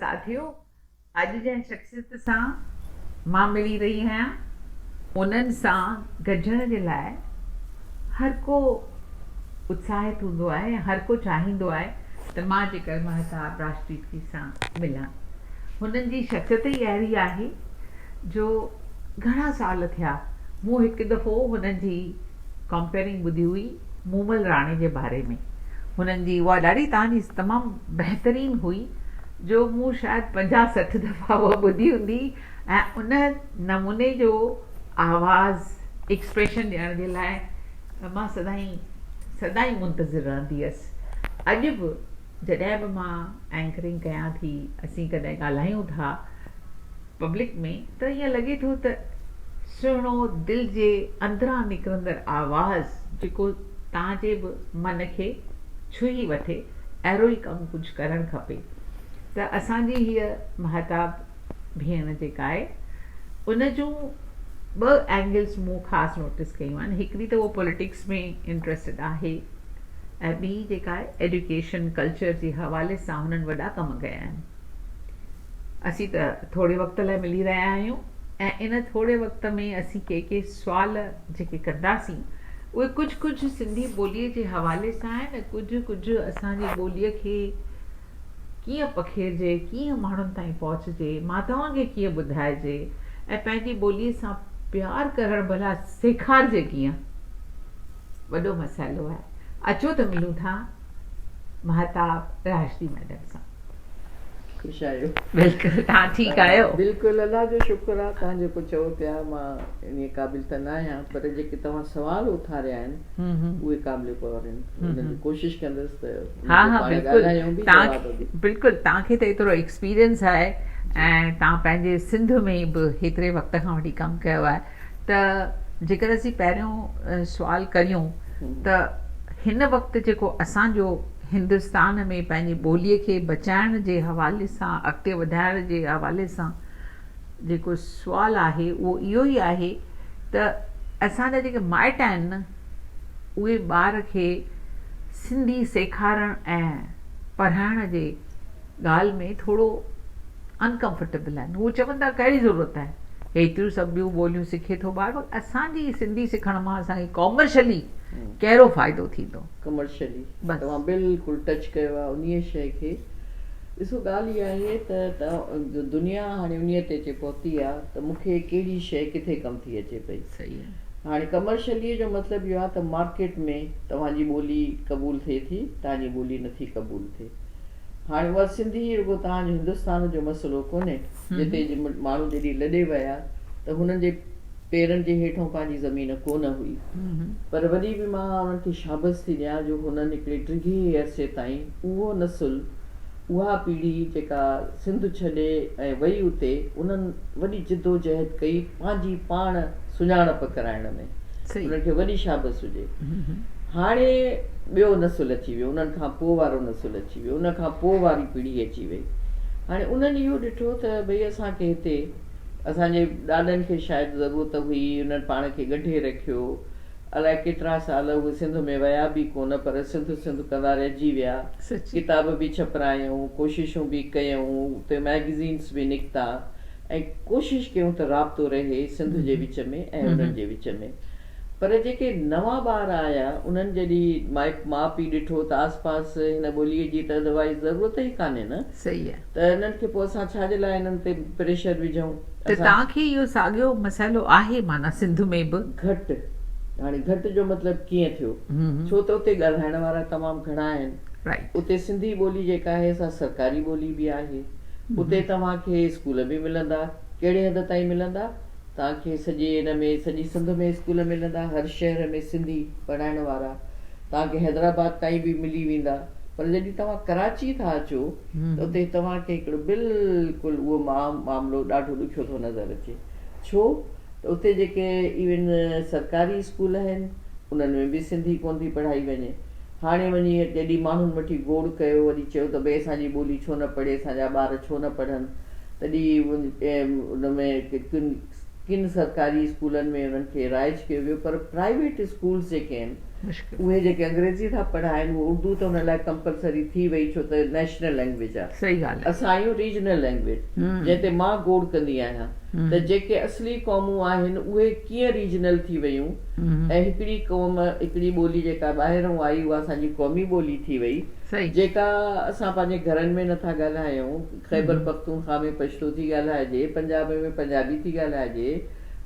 ساٿيو اڄ جنهن شخصيت سان مان ملي رهي آهيان انهن سان گڏجڻ جي لاء هر ڪو اتساهت هوندو آهي ۽ هر ڪو چاهيندو آهي ته مان جيڪر مهتاب راشدي سان ملان. هنن جي شخصيت ئي اهڙي آهي جو گهڻا سال ٿيا مون هڪ دفعو هنن جي ڪمپيئرنگ ٻڌي هئي مومل راڻي جي باري ۾ هنن جي اها ڏاڍي توهان جي تمام بهترين هئي جو مون شايد 50 60 دفعا اها ٻڌي هوندي ۽ ان نموني جو آواز ايڪسپريشن ڏيڻ جي لاء مان سدائين سدائين منتظر رهندي هيس. اڄ به جڏهن به مان اينڪرنگ ڪيان ٿي، اسين ڪڏهن ڳالهايون ٿا پبلڪ ۾ ته ائين لڳي ٿو ته سهڻو دل جي اندران نڪرندڙ آواز جيڪو توهان جي به من کي ڇهي وٺي اهڙو ئي ڪم ڪجهه ڪرڻ کپي ته اسان جي هيء مهتاب ڀيڻ جيڪا آهي ان جون ٻه اينگلز مون خاص نوٽس ڪيون آهن هڪڙي ته هو پوليٽڪس ۾ انٽريسٽڊ آهي ۽ ٻي جيڪا آهي ايڊيوڪيشن ڪلچر جي حوالي سان هنن وڏا ڪم ڪيا آهن اسين ته ٿوري وقت لاء ملي رهيا آهيون ۽ ان ٿوري وقت ۾ اسين ڪي ڪي سوال جيڪي ڪنداسين اهي ڪجهه ڪجهه سنڌي ٻوليء جي حوالي سان آهن ۽ ڪجهه ڪجهه اسان جي ٻوليء کي ڪيئن پکيڙجي، ڪيئن ماڻهن تائين پهچجي، ماتائن کي ڪيئن ٻڌائجي ۽ پنهنجي ٻوليء سان پيار ڪرڻ ڀلا سيکارجي ڪيئن؟ وڏو مسئلو آهي. اچو ته ملون ٿا مهتاب راشدي ميڊم سان. خوش آهيو. بلڪل توهان ٺيڪ آهيو. بلڪل الله جو شڪر آ توهان جيڪو چئو پيا مان انهي قابل ته نه آهيان پر جيڪي توهان سوال اٿاريا آهن اهي قابل غور آهن انهن جي ڪوشش ڪندس ته ها ها بلڪل توهان بلڪل توهان کي ته ايترو ايڪسپيرينس آهي ۽ توهان پنهنجي سنڌ ۾ به هيتري وقت کان وٺي ڪم ڪيو آهي ته جيڪر اسين پهريون سوال ڪريون ته هن وقت جيڪو اسان جو هندستان ۾ پنهنجي ٻولي کي بچائڻ جي حوالي سان اڳتي وڌائڻ جي حوالي سان جيڪو سوال آهي اهو اهو ئي آهي ته اسان جا جيڪي مائٽ آهن نه اهي ٻار کي سنڌي سيکارڻ ۽ پڙهائڻ جي ڳالهه ۾ ٿورو انڪمفرٽيبل آهن. هو چون ٿا ڪهڙي ضرورت آهي، هيتريون سڀ ٻيون ٻوليون سکي ٿو ٻار، پر اسان جي سنڌي سکڻ مان اسان کي ڪامرشلي ڪهڙو فائدو ٿيندو؟ ڪمرشلي توهان بلڪل ٽچ ڪيو آهي انهيء شيء کي. ڏسو ڳالهه اها آهي ته دنيا هاڻي انهيء تي اچي پهتي آهي ته مون کي ڪهڙي شيء ڪٿي ڪم ٿي اچي پئي. هاڻي ڪمرشليء جو مطلب اهو آهي ته مارڪيٽ ۾ توهان جي ٻولي قبول ٿئي ٿي، توهان جي ٻولي نٿي قبول ٿئي. هاڻي اها سنڌي رڳو توهان جو هندستان جو مسئلو ڪونهي، جتي ماڻهو جڏهن لڏي ويا ته هنن جي پيرن جي هيٺئون پنهنجي زمين ڪونه هئي. پر وري به مان انهن کي شابس ٿي ڏيان جو هنن هڪڙي ڊگهي عرصي تائين اهو نسل، اها پيڙهي جيڪا سنڌ ڇڏي ۽ وئي اتي انهن وڏي جدوجهد ڪئي پنهنجي پاڻ سڃاڻپ ڪرائڻ ۾. انهن کي وڏي شابس هجي. هاڻي ٻيو نسل اچي ويو، انهن کان پوء وارو نسل اچي ويو، ان کان پوء واري پيڙهي اچي وئي. هاڻي انهن اهو ڏٺو ته ڀئي اسان کي هتي اسان جي ڏاڏن کي شايد ضرورت هئي، انهن پاڻ کي ڳنڍي رکيو. الائي ڪيترا سال اهي سنڌ ۾ ويا به ڪونه پر سنڌ سنڌ ڪندا رهجي ويا. ڪتاب به ڇپرايائون، ڪوششون به ڪيائون، اتي مئگزينس به نڪتا ۽ ڪوشش ڪيون ته رابطو رهي سنڌ جي وچ ۾ ۽ انهن جي وچ ۾. پر جيڪي نوان ٻار آيا انهن جڏهن مائٽ ماء پيء ڏٺو ته آس پاس هن ٻوليء جي ته ادروائيز ضرورت ئي ڪانهي نه ته انهن کي پوء اسان ڇا جي لاء انهن تي پريشر وجهون. ته توهان کي اهو ساڳيو مسئلو آهي معنيٰ سنڌ ۾ به؟ گهٽ، هاڻي گهٽ جو مطلب ڪيئن ٿيو؟ ڇو ته اتي ڳالهائڻ وارا تمام گهڻا آهن. اتي سنڌي ٻولي جيڪا آهي سا سرڪاري ٻولي به آهي. اتي توهان کي اسڪول به ملندا. ڪهڙي حد تائين ملندا؟ توهان کي سڄي ان ۾ سڄي سنڌ ۾ اسڪول ملندا، هر شهر ۾ سنڌي پڙهائڻ وارا توهان کي حيدرآباد تائين به ملي ويندا پر جڏهن توهان ڪراچي ٿا اچو ته اتي توهان کي هڪڙو بلڪل اهو معاملو ڏاڍو ڏکيو ٿو نظر اچي ڇو ته اتي جيڪي ايون سرڪاري اسڪول آهن انهن ۾ به سنڌي ڪونه ٿي پڙهائي وڃي. هاڻي وڃي جڏهن ماڻهن وٺي گوڙ ڪيو وري چيو ته ڀئي اسان جي ٻولي ڇو نه پڙهي اسان جا ٻار ڇو نه پڙهن تڏهن ان ۾ ڪن ڪن سرڪاري اسڪولن ۾ انهن کي رائج ڪيو ويو پر پرائيويٽ اسڪولس جيڪي آهن اهي جيڪي انگريزي ٿا پڙهائن اهو اردو ته انهن لاء ڪمپلسري ٿي وئي ڇو ته نيشنل لينگويج آهي. صحيح ڳالهه آهي. اسان آهيون ريجنل لينگويج جنهن تي مان گوڙ ڪندي آهيان ته جيڪي اصلي قومون آهن اهي ڪيئن ريجنل ٿي ويون ۽ هڪڙي قوم هڪڙي ٻولي جيڪا ٻاهرئون آئي اها اسان جي قومي ٻولي ٿي وئي جيڪا اسان پنهنجي گهرن ۾ نٿا ڳالهايون خيبر پختونخوا ۾ پشتو ٿي ڳالهائجي پنجاب ۾ پنجابي ٿي ڳالهائجي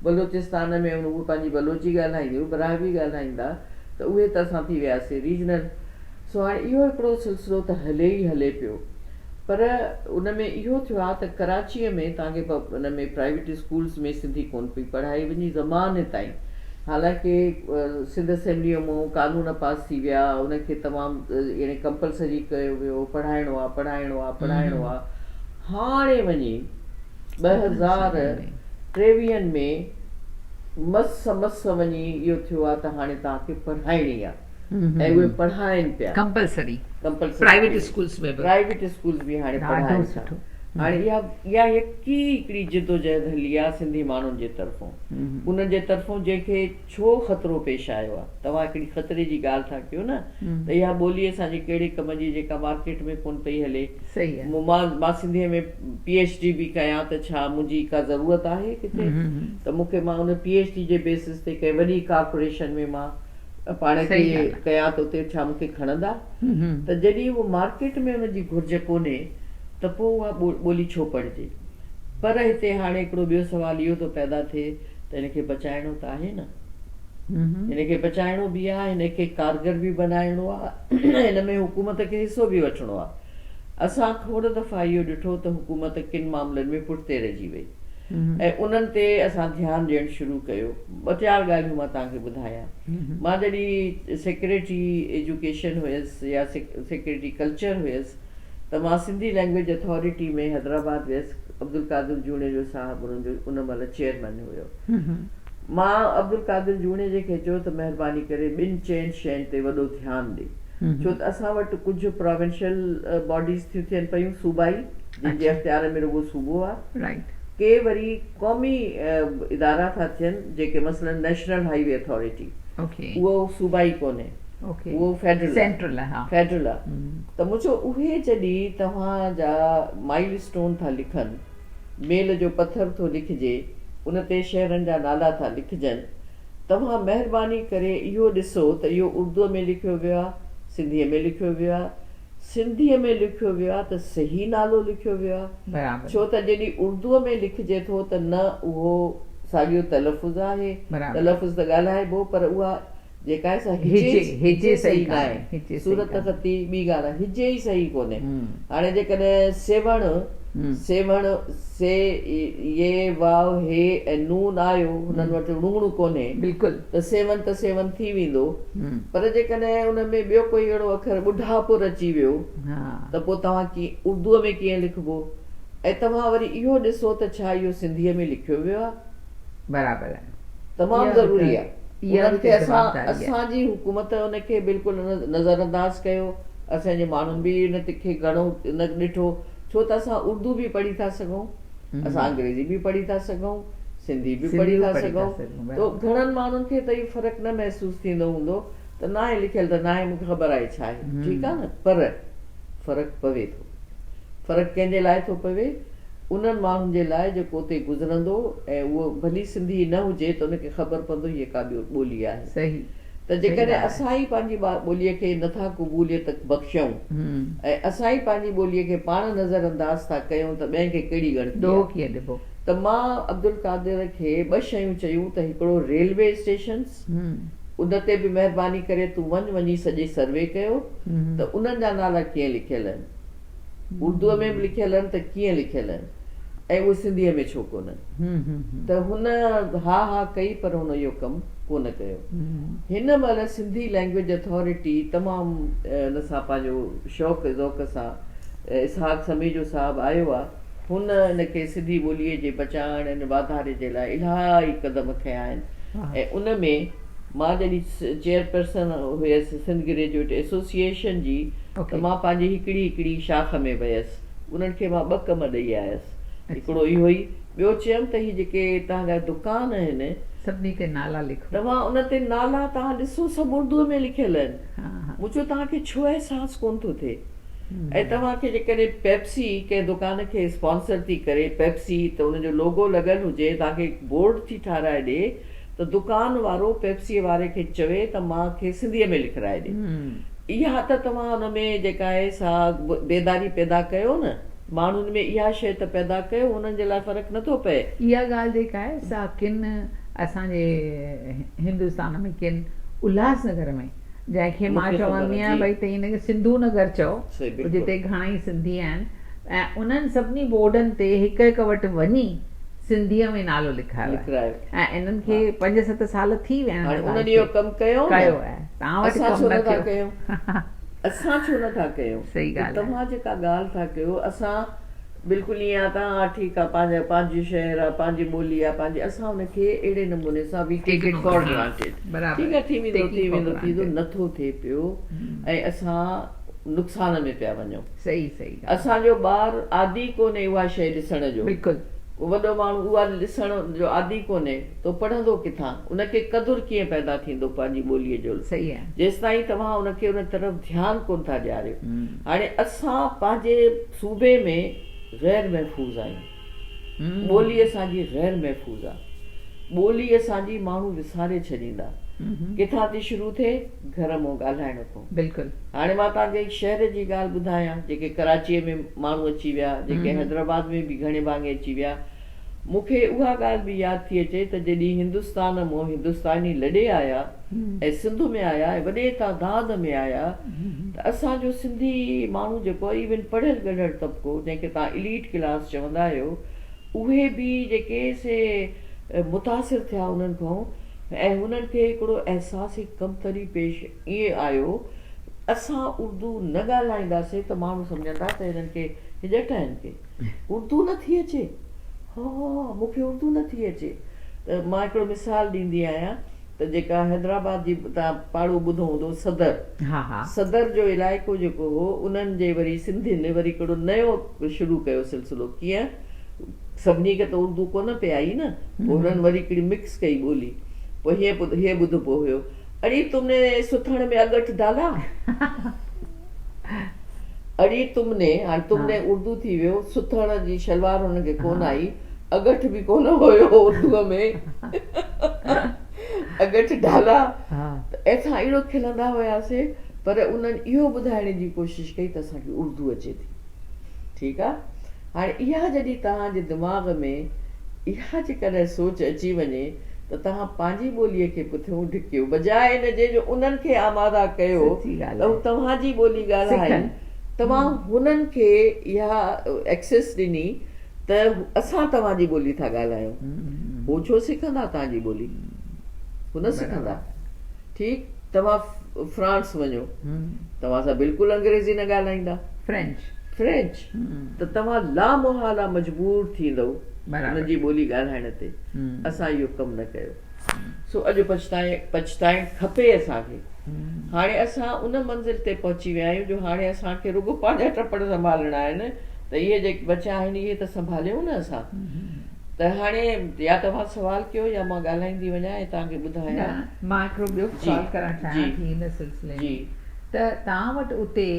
بلوچستان ۾ اهي پنهنجي بلوچي ڳالهائينديون براهوي ڳالهائيندا ته اهي ته اسان ٿي وياسين ريجنل سو هاڻي اهو هڪڙو سلسلو ته هلي ئي هلي پيو پر ان ۾ اهو ٿيو آهي ته ڪراچيء ۾ توهان کي ان ۾ پرائيويٽ اسڪولز ۾ سنڌي ڪونه پئي پڙهائي وڃي زماني تائين حالانڪه سنڌ اسيمبليء مون قانون پاس ٿي ويا ان کي تمام يعني ڪمپلسري ڪيو ويو پڙهائڻو آهي پڙهائڻو آهي پڙهائڻو آهي هاڻي وڃي 2023 ۾ مس مس وڃي اهو ٿيو آهي ته هاڻي توهان کي پڙهائڻي آهي ۽ اهي پڙهائن پيا. ڪمپلسري پرائيويٽ اسڪولز ۾ به. پرائيويٽ اسڪولز به هاڻي پڙهائن ٿا. هاڻي اها اها يڪي هڪڙي جدوجهد هلي آهي سنڌي ماڻهن جي طرفون انهن جي طرفون جنهن کي ڇو خطرو پيش آيو آهي توهان هڪڙي خطري جي ڳالهه ٿا ڪيو نه ته اها ٻولي اسان جي ڪهڙي ڪم جي جيڪا مارڪيٽ ۾ ڪونه پئي هلي مان مان سنڌيء ۾ پي ايڇ ڊي به ڪيان ته ڇا منهنجي ڪا ضرورت آهي ڪٿي ته مون کي مان ان پي ايڇ ڊي جي بيسس تي ڪنهن وڏي ڪارپوريشن ۾ مان پاڻ کي ڪيان ته اتي ڇا مون کي کڻندا ته جڏهن اهو مارڪيٽ ۾ ان جي گهرج ڪونهي ته پوء اها ٻولي ڇو پڙهجي پر هتي هاڻي هڪڙو ٻيو سوال اهو ٿو پيدا ٿئي ته هن کي بچائڻو ته آهي نه. هن کي بچائڻو به آهي، هن کي ڪارگر به بنائڻو آهي، هن ۾ حڪومت کي حصو به وٺڻو آهي. اسان کوڙ دفعا اهو ڏٺو ته حڪومت ڪن معاملن ۾ پٺتي رهجي وئي ۽ انهن تي اسان ڌيان ڏيڻ شروع ڪيو. ٻه چار ڳالهيون مان توهان کي ٻڌايان. مان جڏهن سيڪريٽري ايجوڪيشن هيس يا سيڪريٽري ڪلچر هيس ته مان سنڌي لئنگئيج اٿارٽي ۾ حيدرآباد ويس، عبدالقادر جوڻيجو صاحب انهن جو ان مهل چيئرمين هيو. مان عبدالقادر جوڻيجي کي چيو ته مهرباني ڪري ٻن چئن شين تي وڏو ڌيان ڏي، ڇو ته اسان وٽ ڪجهه پراونشل باڊيز ٿيون ٿين پيون، صوبائي، جن جي اختيار ۾ رڳو صوبو آهي، ڪي وري قومي ادارا ٿا ٿين، جيڪي مثلاً نيشنل هائي وي اٿارٽي، اهو صوبائي ڪونهي، اهو فيڊرل آهي، فيڊرل آهي. ته مون چيو اهي جڏهن توهان جا مائل اسٽون ٿا لکن، ميل جو پٿر ٿو لکجي، ان تي شهرن جا نالا ٿا لکجن، توهان مهرباني ڪري اهو ڏسو ته اهو اردوء ۾ لکيو ويو آهي، سنڌيء ۾ لکيو ويو آهي، سنڌيء ۾ لکيو ويو آهي ته صحيح نالو لکيو ويو آهي، ڇو ته جڏهن اردوء ۾ لکجي ٿو ته نه اهو ساڳيو تلفظ آهي، تلفظ ته ڳالهائبو پر اها جيڪا آهي سا هجي هجي صحيح ناهي، صورتخطي ٻي ڳالهه آهي، هجي ئي صحيح ڪونهي. هاڻي جيڪڏهن سيوهڻ، سيوهڻ، سي، يي، واو، هي ۽ نون آيو، هنن وٽ ڻوڻ ڪونهي، ته سيون ته سيون ٿي ويندو، پر جيڪڏهن ان ۾ ٻيو ڪوئي اهڙو اکر ٻڍاپور اچي ويو ته پوء توهان ڪيئن اردوء ۾ ڪيئن لکبو؟ ۽ توهان وري اهو ڏسو ته ڇا اهو سنڌيء ۾ لکيو ويو آهي؟ برابر آهي. تمام ضروري آهي. انهن کي اسان اسان جي حڪومت ان کي بلڪل نظر انداز ڪيو اسان جي ماڻهن به ان کي گهڻو نه ڏٺو ڇو ته اسان اردو به پڙهي ٿا سگهون اسان انگريزي به پڙهي ٿا سگهون سنڌي به پڙهي ٿا سگهون ته گهڻن ماڻهن کي ته اهو فرق نه محسوس ٿيندو هوندو ته ناهي لکيل ته ناهي مون کي خبر آهي ڇا آهي ٺيڪ آهي نه پر فرق پوي ٿو فرق ڪنهن جي لاء ٿو پوي؟ انهن ماڻهن جي لاء جيڪو اتي گذرندو ۽ اهو ڀلي سنڌي نه هجي ته ان کي خبر پوندو هيء ڪا ٻيو ٻولي آهي. ته جيڪڏهن اسان ئي پنهنجي ٻوليء کي نه ٿا قبوليت بخشيون ۽ اسان ئي پنهنجي ٻوليء کي پاڻ نظر انداز ٿا ڪيون ته ٻين کي ڪهڙي ڳڻتي آهي. ته مان عبدالقادر کي ٻه شيون چيون ته هڪڙو ريلوي اسٽيشنس ان تي به مهرباني ڪري تون وڃ وڃي سڄي سروي ڪيو ته انهن جا نالا ڪيئن لکيل آهن. اردوء ۾ به لکيل آهن ته ڪيئن لکيل آهن ۽ اهي سنڌيء ۾ ڇو ڪونهن؟ ته هن ها ها ڪئي پر هن اهو ڪم ڪونه ڪيو. هن مهل سنڌي لئنگئيج اٿارٽي تمام ان سان پنهنجو شوق ذوق سان اسحاق سميجو صاحب آيو آهي، هن ان کي سنڌي ٻوليء جي بچائڻ ۽ واڌاري جي لاء الاهي قدم کنيا آهن ۽ ان ۾ مان جڏهن چيئرپرسن هيس سنڌ گريجوئيٽ ايسوسيئيشن جي ته مان پنهنجي هڪڙي هڪڙي شاخ ۾ ويس انهن کي مان ٻه ڪم ڏئي آيس. هڪڙو اهو ئي، ٻيو چيم ته هي جيڪي توهان جا دڪان آهن. سڀني تي نالا لکو. توهان ان تي نالا توهان ڏسو سڀ اردوء ۾ لکيل آهن. مون چيو توهان کي ڇو احساس ڪونه ٿو ٿئي؟ ۽ توهان کي جيڪڏهن پيپسي ڪنهن دڪان کي اسپانسر ٿي ڪري پيپسي ته ان جو لوگو لڳل هجي توهان کي بورڊ ٿي ٺاهرائي ڏي ته دڪان وارو پيپسيء واري کي چوي ته مان کي سنڌيء ۾ لکرائي ڏي. اها ته توهان ان ۾ جيڪا آهي سا بيداري پيدا ڪيو نه. ماڻهن ۾ اها شيء ته پيدا ڪيو، انهن جي لاء فرق نه ٿو پئي. اها ڳالهه جيڪا آهي سا ڪن اسان جي هندستان ۾ ڪن الهاس نگر ۾ جنهن کي مان چوندي آهيان ڀئي ته هن کي سنڌو نگر چئو جتي گهڻا ئي سنڌي آهن ۽ انهن سڀني بورڊن تي هڪ هڪ وٽ وڃي سنڌيء ۾ نالو لکايو آهي ۽ انهن کي پنج ست سال ٿي ويا آهن. هاڻي انهن اهو ڪم ڪيو نه توهان وٽ ڪم نه ٿيو. اسان ڇو نه ٿا ڪيون؟ صحيح ڳالهه آهي. توهان جيڪا ڳالهه ٿا ڪيو اسان بلڪل ائين آهي ته ها ٺيڪ آهي پنهنجا پنهنجو شهر آهي پنهنجي ٻولي آهي پنهنجي اسان ان کي اهڙي نموني سان we take it for granted ٺيڪ آهي ٿي ويندو ٿي ويندو ٿي ويندو نه ٿو ٿئي پيو ۽ اسان نقصان ۾ پيا وڃون صحيح صحيح ڳالهه اسان جو ٻار عادي ڪونهي اها شيء ڏسڻ جو بلڪل ڪو وڏو ماڻهو اها ڏسڻ جو عادي ڪونهي ته پڙهندو ڪٿان؟ ان کي قدر ڪيئن پيدا ٿيندو پنهنجي ٻوليء جو؟ صحيح آهي. جيستائين توهان ان کي ان طرف ڌيان ڪونه ٿا ڏياريو. هاڻي اسان پنهنجي صوبي ۾ غير محفوظ آهيون. ٻولي اسان جي غير محفوظ آهي. ٻولي اسان جي ماڻهو وساري ڇڏيندا. ڪٿان ٿي شروع ٿئي؟ گهر مون ڳالهائڻ کان. بلڪل. هاڻي مان توهان کي هڪ شهر جي ڳالهه ٻڌايان، جيڪي ڪراچيء ۾ ماڻهو اچي ويا، جيڪي حيدرآباد ۾ به گهڻي ڀاڱي اچي ويا. مون کي اها ڳالهه به ياد ٿي اچي ته جڏهن هندستان مون هندستاني لڏي آيا ۽ سنڌ ۾ آيا ۽ وڏي تعداد ۾ آيا ته اسان جو سنڌي ماڻهو جيڪو ايون پڙهيل ڳڙهيل طبقو جنهن کي توهان اليٽ ڪلاس چوندا آهيو اهي به جيڪي سي متاثر ٿيا انهن کان ۽ هنن کي هڪڙو احساس ڪمتري پيش ائين آيو اسان اردو نه ڳالهائينداسين ته ماڻهو سمجهندا ته هنن کي هڄٽ آهن ڪي. اردو نه ٿي اچي؟ ها مون کي اردو نه ٿي اچي ته مان هڪڙو مثال ڏيندي آهيان ته جيڪا حيدرآباد جي توهان پاڙو ٻڌو هوندو صدر صدر جو علائقو جيڪو هو انهن جي وري سنڌين وري هڪڙو نيو شروع ڪيو سلسلو ڪيئن سڀني کي ته اردو ڪونه پئي آئي نه پوء هنن وري هڪڙي مڪس ڪئي ٻولي پوء هيئن هيئن ٻڌبو هيو اڙي تم ني سٿڻ ۾ اڳٺ ڊالا. اڙي تم ني، هاڻي تم ني اردو ٿي ويو، سٿڻ جي شلوار هنن کي ڪونه آئي، اڳٺ به ڪونه هيو اردوء ۾، اڳٺ ڍالا ته اسان اهڙو کلندا هياسي پر انهن اهو ٻڌائڻ جي ڪوشش ڪئي ته اسان کي اردو اچي ٿي. ٺيڪ آ، هاڻي اها جڏهن توهان جي دماغ ۾ اها جيڪڏهن سوچ اچي وڃي ته توهان پنهنجي ٻوليء کي پٺيون ڍڪيو بجاء ان جي جو انهن کي آماده ڪيو ته هو توهان جي ٻولي ڳالهائين، توهان هنن کي اها ايڪسيس ڏني ته اسان توهان جي ٻولي ٿا ڳالهايون، هو ڇو سکندا توهان جي ٻولي؟ هو نه سکندا. ٺيڪ، توهان فرانس وڃو، توهان سان بلڪل انگريزي نه ڳالهائيندا. فرينچ. فرينچ، ته توهان لامحاله مجبور ٿيندؤ انهن جي ٻولي ڳالهائڻ تي. اسان اهو ڪم نه ڪيو. سو اڄ پڇتائڻ کپي اسان کي. هاڻي اسان ان منزل تي پهچي ويا آهيون جو هاڻي اسان کي رڳو پنهنجا ٽپڙ سنڀالڻا آهن ته اهي جيڪي بچيا آهن اهي ته سنڀاليون نه اسان. ته هاڻي يا توهان سوال ڪيو يا مان ڳالهائيندي وڃان ۽ توهان کي ٻڌايان. نه مان هڪڙو ٻيو به سوال ڪرڻ چاهيان ٿي ان سلسلي ۾ ته توهان وٽ اتي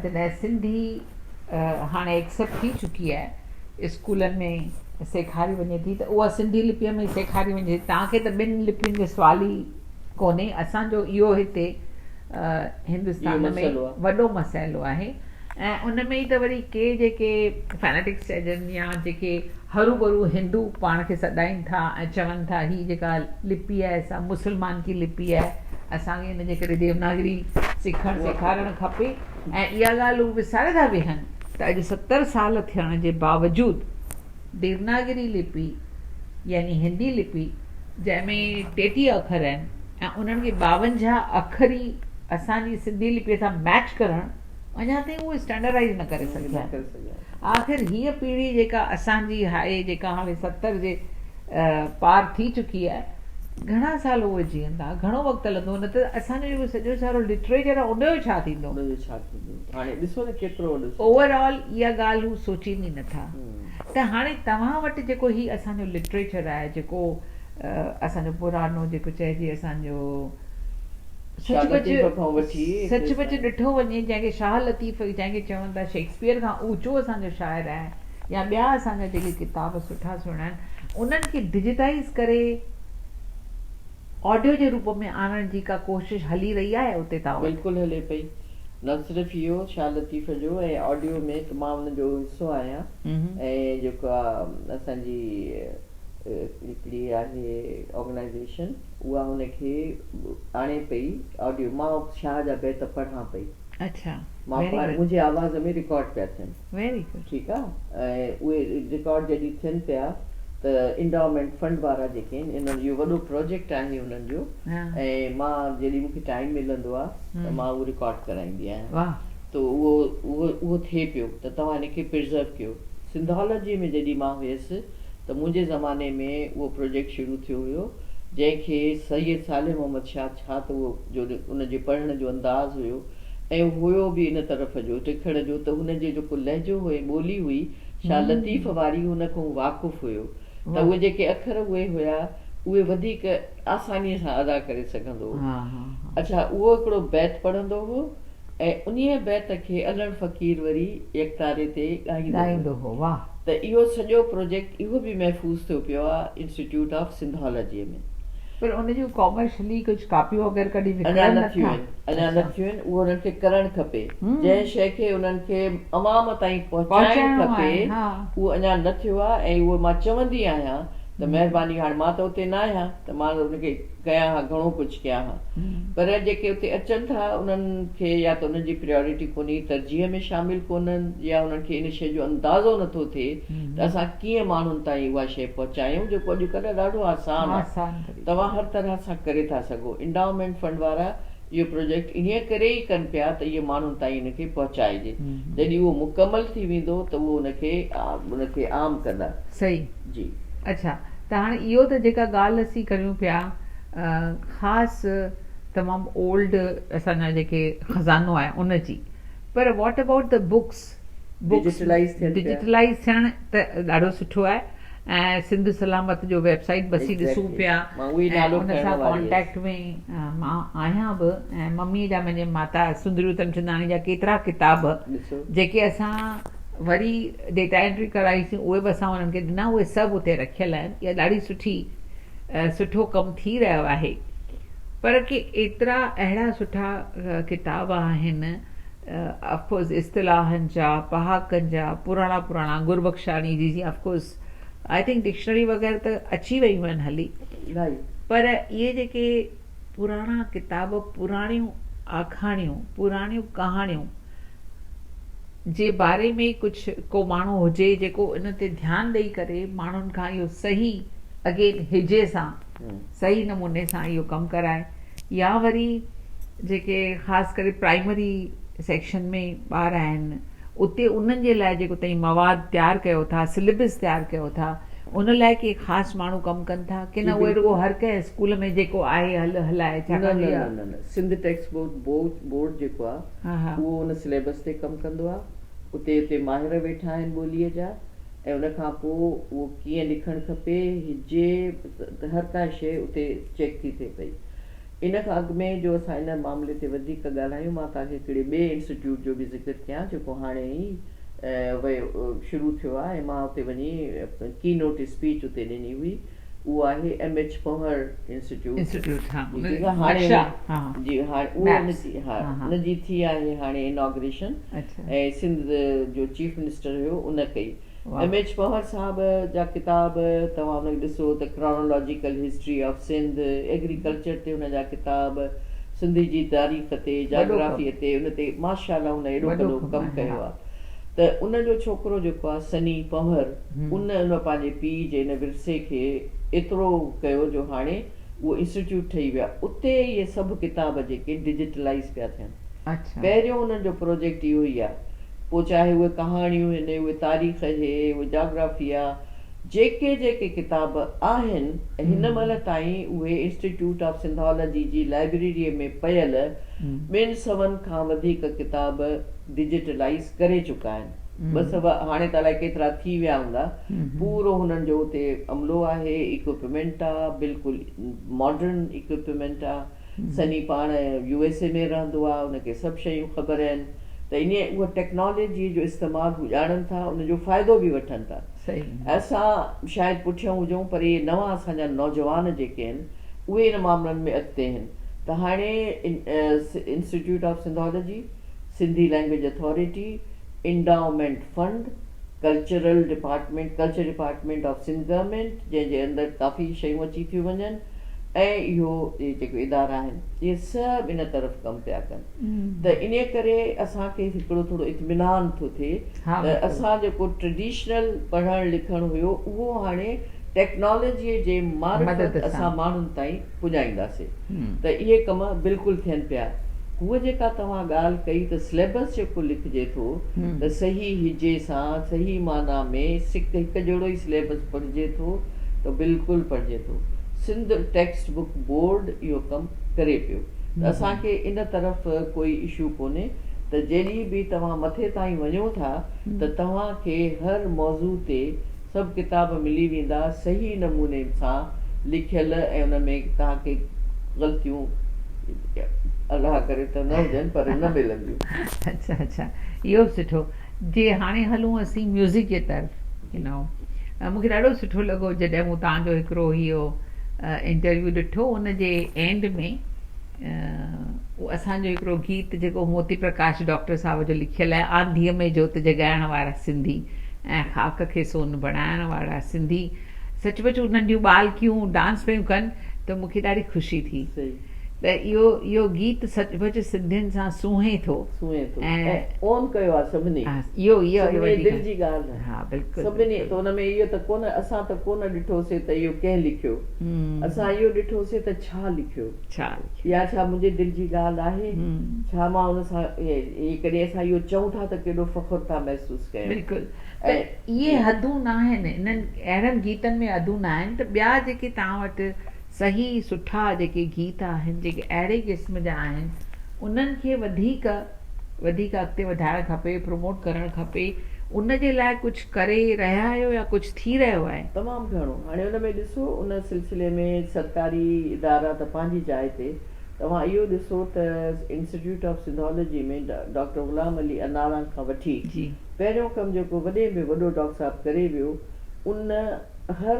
جڏهن سنڌي هاڻي ايڪسيپٽ ٿي چڪي آهي اسڪولن ۾ سيکاري وڃي ٿي ته اها سنڌي لپيء ۾ ئي سيکاري وڃي ٿي توهان کي ته ٻن لپين جو سوال ئي ڪونهي اسان جو اهو هتي هندستان ۾ وڏو مسئلو آهي ۽ ان ۾ ئي ته وري ڪي جيڪي فينيٽڪس چئجن يا جيڪي هروڀرو هندو پاڻ کي سڏائين ٿا ۽ چون ٿا هي جيڪا لپي آهي سا مسلمان ڪي لپي آهي اسان کي ان جي ڪري ديوناگري سکڻ سيکارڻ کپي ۽ اها ڳالهه هو وساري ٿا ويهن ته اڄ 70 سال ٿيڻ جي باوجود ديوناگري لپي يعني هندي لپي جنهن ۾ 33 اکر آهن ۽ انهن کي 52 اکري اسان جي سنڌي لپي سان ميچ ڪرڻ اڃا تائين اهو اسٽينڊرڊائيز نه ڪري سگهيا آهن. آخر هيء پيڙهي جيڪا اسان جي آهي، جيڪا هاڻي 70 جي پار ٿي چڪي آهي، گهڻا سال اهي جيئندا، گهڻو وقت هلندو، نه ته اسان جو جيڪو سڄو سارو لٽريچر آهي ان جو ڇا ٿيندو؟ ان جو ڇا ٿيندو؟ هاڻي ڏسو نه ڪيترو وڏو سوال. اوور آل اها ڳالهه هو سوچين ئي نه ٿا. ته هاڻي توهان وٽ جيڪو هي اسان جو لٽريچر آهي جيڪو اسان جو پراڻو جيڪو چئجي اسان جو سچ پچ سچ پچ ڏٺو وڃي جنهن کي شاهه لطيف جنهن کي چون ٿا شيڪسپيئر کان اوچو اسان جو شاعر آهي يا ٻيا اسان جا جيڪي ڪتاب سٺا سهڻا آهن انهن کي ڊجيٽائيز ڪري آڊيو جي روپ ۾ آڻڻ جي ڪا ڪوشش هلي رهي آهي اتي توهان وٽ؟ بلڪل هلي پئي. نه صرف اهو شاهه لطيف جو ۽ آڊيو ۾ ته مان ان جو حصو آهيان ۽ جيڪا اسان جي هڪڙي آهي آرگنائيزيشن اها ان کي آڻي پئي آڊيو مان شاهه جا بيت پڙهان پئي. اڇا مان ويري گڊ. منهنجي آواز ۾ رڪارڊ پيا ٿين. Very good. ٺيڪ آ ۽ اهي رڪارڊ جڏهن ٿين پيا ته انڊائومينٽ فنڊ وارا جيڪي آهن انهن اهو وڏو پروجيڪٽ آهي انهن جو ۽ مان جڏهن مون کي ٽائيم ملندو آ ته مان اهو رڪارڊ ڪرائيندي آهيان واھ. ته اهو اهو اهو ٿئي پيو ته توهان ان کي پرزرو ڪيو. سنڌالاجي ۾ جڏهن مان هيس ته منهنجي زماني ۾ اهو پروجيڪٽ شروع ٿيو هيو جنهن کي سيد صالح محمد شاهه ڇا ته اهو جو ان جي پڙهڻ جو انداز هيو ۽ هيو به ان طرف جو لکڻ جو ته هن جي جيڪو لهجو هو ۽ ٻولي هئي شاهه لطيف واري ان کان واقف هيو ته اهي جيڪي اکر اهي هيا اهي وڌيڪ آسانيء سان ادا ڪري سگهندو هو. اڇا اهو هڪڙو بيت پڙهندو هو ۽ انهيء بيت کي علڻ فقير وري يڪتاري تي ڳائيندو هو ته اهو سڄو پروجيڪٽ اهو به محفوظ ٿيو پيو آهي انسٽيٽيوٽ آف سنڌالاجيء ۾. پر ان جون ڪامرشلي ڪجهه ڪاپيون وغيره ڪڍي وڪڻن نه ٿا. اڃا نه ٿيون آهن، اهو انهن کي ڪرڻ کپي. جنهن شيء کي انهن کي عوام تائين پهچائڻ کپي اهو اڃا نه ٿيو آهي ۽ اهو مان چوندي آهيان ته مهرباني هاڻي مان ته اتي نه آهيان ته مان ان کي ڪيان ها گهڻو ڪجهه ڪيان ها پر جيڪي اتي اچن ٿا انهن کي يا ته انهن جي پريارٽي ڪونهي ترجيح ۾ شامل ڪونهن يا انهن کي ان شيء جو اندازو نه ٿو ٿئي ته اسان ڪيئن ماڻهن تائين اها شيء پهچايون جيڪو اڄڪلهه ڏاڍو آسان آهي توهان هر طرح سان ڪري ٿا سگهو انڊائومينٽ فنڊ وارا اهو پروجيڪٽ انهيء ڪري ئي ڪن پيا ته اهي ماڻهن تائين ان کي پهچائجي. جڏهن اهو مڪمل ٿي ويندو ته اهو ان کي ان کي عام ڪندا. صحيح. جي. اڇا ته هاڻي اهو ته جيڪا ڳالهه اسين ڪريون پيا خاص تمام اولڊ اسان جا جيڪي خزانو آهي ان جي پر what about the books books digitalise ٿين پيا. ڊجيٽلائيز ٿيڻ ته ڏاڍو سٺو آهي ۽ سنڌ سلامت جو ويب سائيٽ به اسين ڏسون پيا ۽ ان سان ڪانٽيڪٽ ۾ مان آهيان به ۽ ممي جا منهنجي ماتا سندري اتمچنداڻي جا ڪيترا ڪتاب جيڪي اسان وري ڊيٽا انٽري ڪرائيسين اهي به اسان انهن کي ڏنا اهي سڀ اتي رکيل آهن اها ڏاڍي سٺي سٺو ڪم ٿي رهيو آهي پر ڪي ايترا اهڙا سٺا ڪتاب آهن آف ڪورس اصطلاحن جا، پهاڪن جا، پراڻا پراڻا گربخشاڻي جي جيئن of course I think dictionary وغيره ته اچي ويون آهن هلي پر اهي جيڪي پراڻا ڪتاب پراڻيون آکاڻيون پراڻيون ڪهاڻيون جي باري ۾ ڪجهه ڪو ماڻهو هجي جيڪو ان تي ڌيان ڏئي ڪري ماڻهن کان اهو صحيح اگين هجي سان صحيح نموني سان اهو ڪم ڪرائي يا وري جيڪي خاص ڪري پرائمري سيڪشن ۾ ٻار آهن اتي انهن جي لاء جيڪو تئين مواد تيار ڪيو ٿا سليبس تيار ڪيو ٿا ان لاء ڪي خاص ماڻهو ڪم ڪن ٿا ڪي نه اهي رڳو هر ڪنهن اسڪول ۾ جيڪو آهي هل هلائي ڇاڪاڻ جو اها نه نه سنڌ ٽيڪسٽ بڪ بورڊ جيڪو آهي اهو ان سليبس تي ڪم ڪندو آهي اتي اتي ماهر ويٺا آهن ٻوليء جا ۽ ان کان پوء اهو ڪيئن لکڻ کپي، هجي، هر ڪا شيء اتي چيڪ ٿي ٿئي پئي. ان کان اڳ ۾ جو اسان ان معاملي تي وڌيڪ ڳالهايون، مان توهان کي هڪڙي ٻئي انسٽيٽيوٽ جو به ذڪر ڪيان جيڪو هاڻي ئي ويو شروع ٿيو آهي ۽ مان اتي وڃي ڪي نوٽ اسپيچ اتي ڏني هئي. اهو آهي ايم ايڇ پنهور انسٽيٽيوٽ جيڪا هاڻي جي هاڻي اهو ان جي ها ان جي ٿي آهي هاڻي اناگريشن ۽ سنڌ جو چيف منسٽر هيو ان ڪئي ايم ايڇ پنهور صاحب جا ڪتاب توهان ان کي ڏسو ته chronological history of Sindh agriculture تي ان جا ڪتاب سنڌ جي تاريخ تي جاگرافي تي ان تي ماشاء الله ان ايڏو وڏو ڪم ڪيو آهي ته ان جو ڇوڪرو جيڪو آهي سني پنهور ان ان پنهنجي پيء جي ان ورثي کي ايترو ڪيو جو هاڻي اهو انسٽيٽيوٽ ٺهي ويو آهي اتي اهي سڀ ڪتاب جيڪي ڊجيٽلائيز پيا ٿين. پهريون انهن جو پروجيڪٽ اهو ئي آهي. پوء چاهي اهي ڪهاڻيون هن، اهي تاريخ هي، اهي جاگرافي آ، جيڪي جيڪي ڪتاب آهن هن مهل تائين اهي انسٽيٽيوٽ آف سنڌالاجي جي لائبريريء ۾ پيل ٻن سون کان وڌيڪ ڪتاب ڊجيٽلائيز ڪري چڪا آهن. ٻه سوا هاڻي ته الائي ڪيترا ٿي ويا هوندا. پورو هنن جو اتي عملو آهي، ايڪوپمينٽ آ، بلڪل ماڊرن ايڪوپمينٽ آ. سني پاڻ يو ايس اي ۾ رهندو آ، ان کي سڀ شيون خبر آهن ته انهيء اها ٽيڪنالاجيء جو استعمال هو ڄاڻن ٿا، ان جو فائدو به وٺن ٿا. اسان شايد پٺيان هجون پر اهي نوان اسان جا نوجوان جيڪي آهن اهي ان معاملن ۾ اڳتي آهن ته هاڻي institute of Sindhology, Sindhi language authority, endowment fund, cultural department, culture department of Sindh government جنهن جي اندر ڪافي شيون اچي ٿيون وڃن ۽ اهو اهي جيڪي ادارا آهن اهي سڀ ان طرف ڪم پيا ڪن ته انهي ڪري اسان کي هڪڙو ٿورو اطمينان ٿو ٿئي ته اسان جيڪو ٽريڊيشنل پڙهڻ لکڻ هيو اهو هاڻي ٽيڪنالاجي جي معرفت اسان ماڻهن تائين پڄائينداسين ته اهي ڪم بلڪل ٿين پيا. هوء جيڪا توهان ڳالهه ڪئي ته سليبس جيڪو لکجي ٿو ته صحيح هجي سان صحيح معنيٰ ۾ سڪ هڪ جهڙو ئي سليبس پڙهجي ٿو ته بلڪل پڙهجي ٿو. سنڌ ٽيڪسٽ بڪ بورڊ اهو ڪم ڪري پيو ته اسان کي ان طرف ڪوئي اشو ڪونهي ته جيڏي به توهان مٿي تائين وڃو ٿا ته توهان کي هر موضوع تي سڀ ڪتاب ملي ويندا صحيح نموني سان لکيل ۽ ان ۾ توهان کي غلطيون الله ڪري ته نه هجن پر نه ملنديون. اڇا اڇا اهو به سٺو جي هاڻي هلون اسين ميوزڪ جي طرف يو نو مون کي ڏاڍو سٺو لڳو جڏهن مون توهان جو هڪڙو اهو انٽرويو ڏٺو ان جي اينڊ ۾ اهو اسان جو هڪڙو گيت جيڪو موتي پرڪاش ڊاڪٽر صاحب جو لکيل آهي آنڌيء ۾ جوت جڳائڻ وارا سنڌي ۽ خاڪ کي سون بڻائڻ وارا سنڌي سچ پچ هو ننڍيون ٻالڪيون ڊانس پيون ڪن ته مون کي ڏاڍي خوشي ٿي ته اهو اهو گيت سچ پچ سنڌين سان سونهين ٿو سونهين ٿو ۽ اون ڪيو آهي سڀني اهو اهو سڀني دل جي ڳالهه آهي ها بلڪل سڀني ته ان ۾ اهو ته ڪونه اسان ته ڪونه ڏٺوسي ته اهو ڪنهن لکيو اسان اهو ڏٺوسي ته ڇا لکيو ڇا لکيو يا ڇا منهنجي دل جي ڳالهه آهي ڇا مان ان سان جيڪڏهن اسان اهو چئون ٿا ته ڪيڏو فخر ٿا محسوس ڪيون. بلڪل ته اهي حدون ناهن انهن اهڙن گيتن ۾ حدون ناهن ته ٻيا جيڪي توهان وٽ صحيح سٺا جيڪي گيت آهن جيڪي اهڙي قسم جا آهن انهن کي وڌيڪ وڌيڪ اڳتي وڌائڻ کپي پروموٽ ڪرڻ کپي ان جي لاء ڪجهه ڪري رهيا آهيو يا ڪجهه ٿي رهيو آهي؟ تمام گهڻو. هاڻي ان ۾ ڏسو ان سلسلي ۾ سرڪاري ادارا ته پنهنجي جاء تي، توهان اهو ڏسو ته institute of Sindhology ۾ doctor Ghulam Ali اناڙان کان وٺي پهريون ڪم جيڪو وڏي ۾ وڏو ڊاڪٽر صاحب ڪري ويو ان هر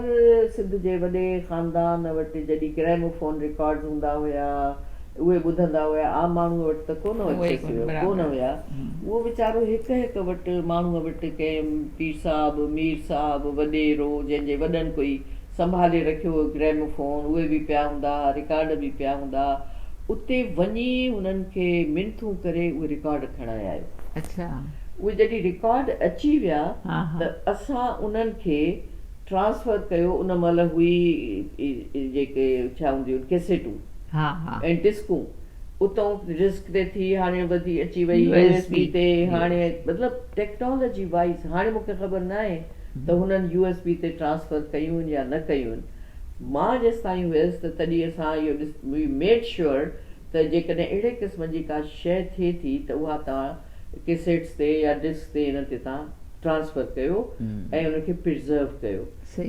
سنڌ جي وڏي خاندان وٽ جڏهن گراموفون رڪارڊز هوندا هيا اهي ٻڌندا هيا عام ماڻهوء وٽ ته ڪونه ايڪسيس هيو ڪونه هيا اهو ويچارو هڪ هڪ وٽ ماڻهوء وٽ ڪنهن پير صاحب مير صاحب وڏيرو جنهن جي وڏن ڪوئي سنڀالي رکيو هو گراموفون اهي به پيا هوندا ها رڪارڊ به پيا هوندا ها اتي وڃي هنن کي منٿون ڪري اهي رڪارڊ کڻائي آيو. اهي جڏهن رڪارڊ اچي ويا ته اسان انهن کي ٽرانسفر ڪيو ان مهل هئي جيڪي ڇا هونديون آهن ڪيسيٽون ۽ ڊسڪون اتئون ڊسڪ تي ٿي هاڻي وڌي اچي وئي يو ايس بي تي هاڻي مطلب ٽيڪنالاجي وائيز هاڻي مونکي خبر ناهي ته هنن يو ايس بي تي ٽرانسفر ڪيون آهن يا نه ڪيون آهن مان جيستائين هيس ته تڏهن اسان اهو ڏس وي ميڊ شوئر ته جيڪڏهن اهڙي قسم جي ڪا شيء ٿئي ٿي ته اها توهان ڪيسيٽس تي يا ڊسڪ تي انهن تي توهان ٽرانسفر ڪيو ۽ ان کي پرزرو ڪيو.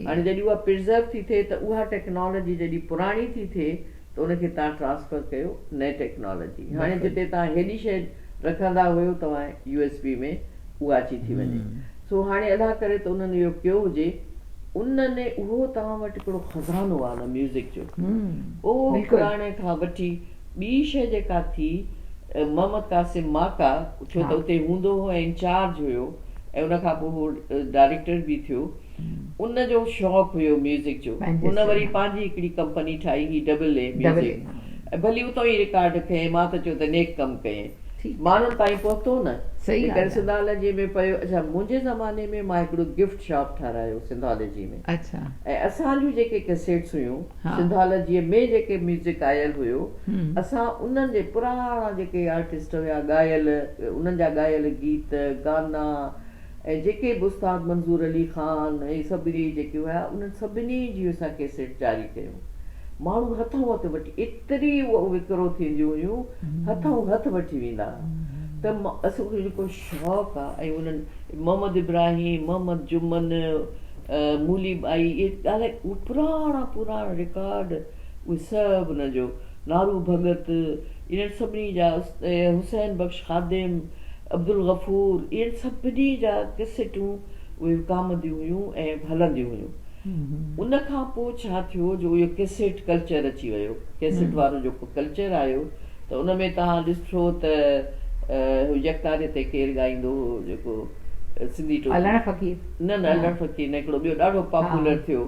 هاڻي جڏهن اها پرزرو ٿي ٿئي ته اها ٽيڪنالاجي جڏهن پراڻي ٿي ٿئي ته ان کي توهان ٽرانسفر ڪيو نئين ٽيڪنالاجي. هاڻي جتي توهان هيڏي شيء رکندا هيو توهان يو ايس بي ۾ اها اچي ٿي وڃي. سو هاڻي الله ڪري ته انهن اهو ڪيو هجي. انهن اهو توهان وٽ هڪڙو خزانو آهي ان ميوزڪ جو. اهو پراڻي کان وٺي ٻي شيء جيڪا ٿي محمد قاسم ماڪا ڇو ته اتي هوندو هو ۽ انچارج هيو ۽ ان کان پوء هو ڊائريڪٽر به ٿيو ان جو شوق هيو ميوزڪ جو ان وري پنهنجي هڪڙي ڪمپني ٺاهي هئي ڊبل اي ميوزڪ ۽ ڀلي اتان ئي رڪارڊ کنئين مان ته چيو ته نيڪ ڪم ڪيئين ماڻهن تائين پهتو نه جيڪڏهن سنڌالاجي ۾ پيو اڇا منهنجي زماني ۾ مان هڪڙو گفٽ شاپ ٺارايو سنڌالاجي ۾ ۽ اسان جون جيڪي ڪيسيٽس هيون سنڌالاجي ۾ جيڪي ميوزڪ آيل هيو اسان انهن جي پراڻا جيڪي آرٽسٽ هيا ڳايل انهن جا ڳايل گيت گانا ۽ جيڪي به استاد منظور علي خان ۽ سڀني جيڪي هيا انهن سڀني جون اسان ڪيسيٽ جاري ڪيون. ماڻهو هٿئون هٿ وٺي ايتري اهو وڪرو ٿينديون هيون هٿئون هٿ وٺي ويندا هئا. ته اسان کي جيڪو شوق آ ۽ انهن محمد ابراهيم، محمد جمن، مولي ٻائي اهي ڳالهائي اهي پراڻا پراڻا رڪارڊ اهي سڀ انهن جو نارو ڀڳت انهن سڀني جا حسين بخش خادم، عبدالغفور انهن سڀني جا ڪيسيٽون اهي وڪامنديون هيون ۽ هلنديون هيون. ان کان پوء ڇا ٿيو جو اهو ڪيسيٽ ڪلچر اچي ويو ڪيسيٽ وارو جيڪو ڪلچر آيو ته ان ۾ توهان ڏٺو ته هو يڪتاري تي ڪير ڳائيندو هو جيڪو سنڌي ٽوپي علڻ فقير نه نه علڻ فقير نه هڪڙو ٻيو ڏاڍو پاپولر ٿيو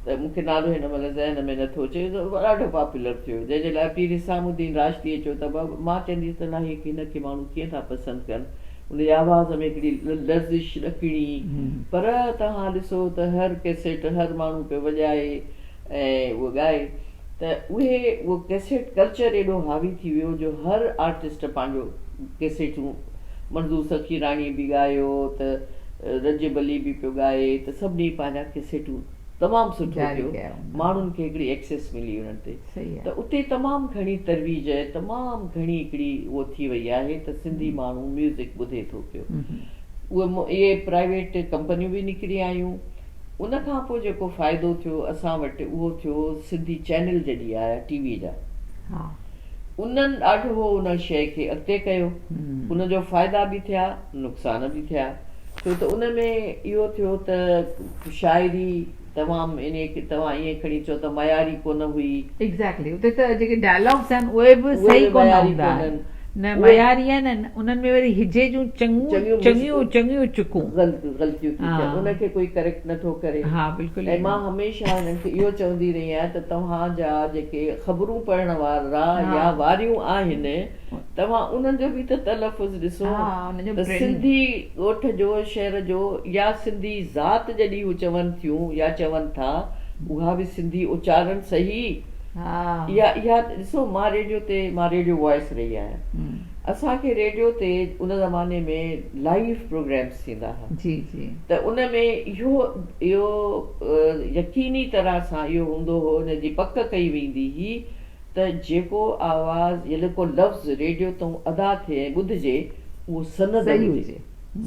ته مون کي نالو هن مهل ذهن ۾ نٿو اچي ڏاڍو پاپولر ٿيو جنهن جي لاء پير حسام الدين راشديء چيو ته مان چوندي هيس ته الاهي هن کي ماڻهو ڪيئن ٿا پسند ڪن ان جي آواز ۾ هڪڙي لرزش ڏکڻي پر توهان ڏسو ته هر ڪيسيٽ هر ماڻهو پيو وڄائي ۽ اهو ڳائي ته اهي اهو ڪيسيٽ ڪلچر ايڏو حاوي ٿي ويو جو هر آرٽسٽ پنهنجو ڪيسيٽون منظور سخيراڻي به ڳايو ته رجب علي به پيو ڳائي ته سڀني پنهنجا ڪيسيٽون تمام سٺو جاري ٿيو ڪيا هوندا. ماڻهن کي هڪڙي ايڪسيس ملي انهن تي صحيح ته آهي. اتي تمام گهڻي ترويج ۽ تمام گهڻي هڪڙي اهو ٿي وئي آهي ته سنڌي ماڻهو ميوزڪ ٻڌي ٿو پيو اهي اهي پرائيويٽ ڪمپنيون به نڪري آيون ان کان پوء جيڪو فائدو ٿيو اسان وٽ اهو ٿيو سنڌي چينل جڏهن آيا ٽي وي جا انهن ڏاڍو ان شيء کي اڳتي ڪيو ان جو فائدا به ٿيا نقصان به ٿيا ڇو ته ان ۾ اهو ٿيو ته شاعري تمام انهي کي توهان ائين کڻي چئو ته معياري ڪونه هئي. ايگزيڪٽلي اتي ته جيڪي ڊائلاگس آهن اهي به اهي صحيح به ڪونه معياري هوندا آهن ڪونهن نه اهي معياري آهن ۽ انهن ۾ وري هجي جون چڱيون چڱيون مس چڱيون چڱيون چڪون غلطيون ٿي ٿين ان ها کي ڪوئي ڪريڪٽ نه ٿو ڪري ها بلڪل ۽ ائين مان هميشه هنن کي اهو چوندي رهي آهيان ته توهان جا جيڪي خبرون پڙهڻ وارا ها يا واريون آهن توهان انهن جو به ته تلفظ ڏسو ها انهن جو ته بريننگ. سنڌي ڳوٺ جو شهر جو يا سنڌي ذات جڏهن هو چون ٿيون يا چون ٿا اها به سنڌي اچارڻ صحيح ها. يا اها ڏسو مان ريڊيو تي مان ريڊيو وائس رهي آهيان اسان کي ريڊيو تي ان زماني ۾ لائيو پروگرامس ٿيندا ها جي جي. ته ان ۾ اهو اهو يقيني طرح سان اهو هوندو هو ان جي پڪ ڪئي ويندي هئي ته جيڪو آواز يا جيڪو لفظ ريڊيو تئون ادا ٿئي ۽ ٻڌجي اهو سند صحيح هجي هجي.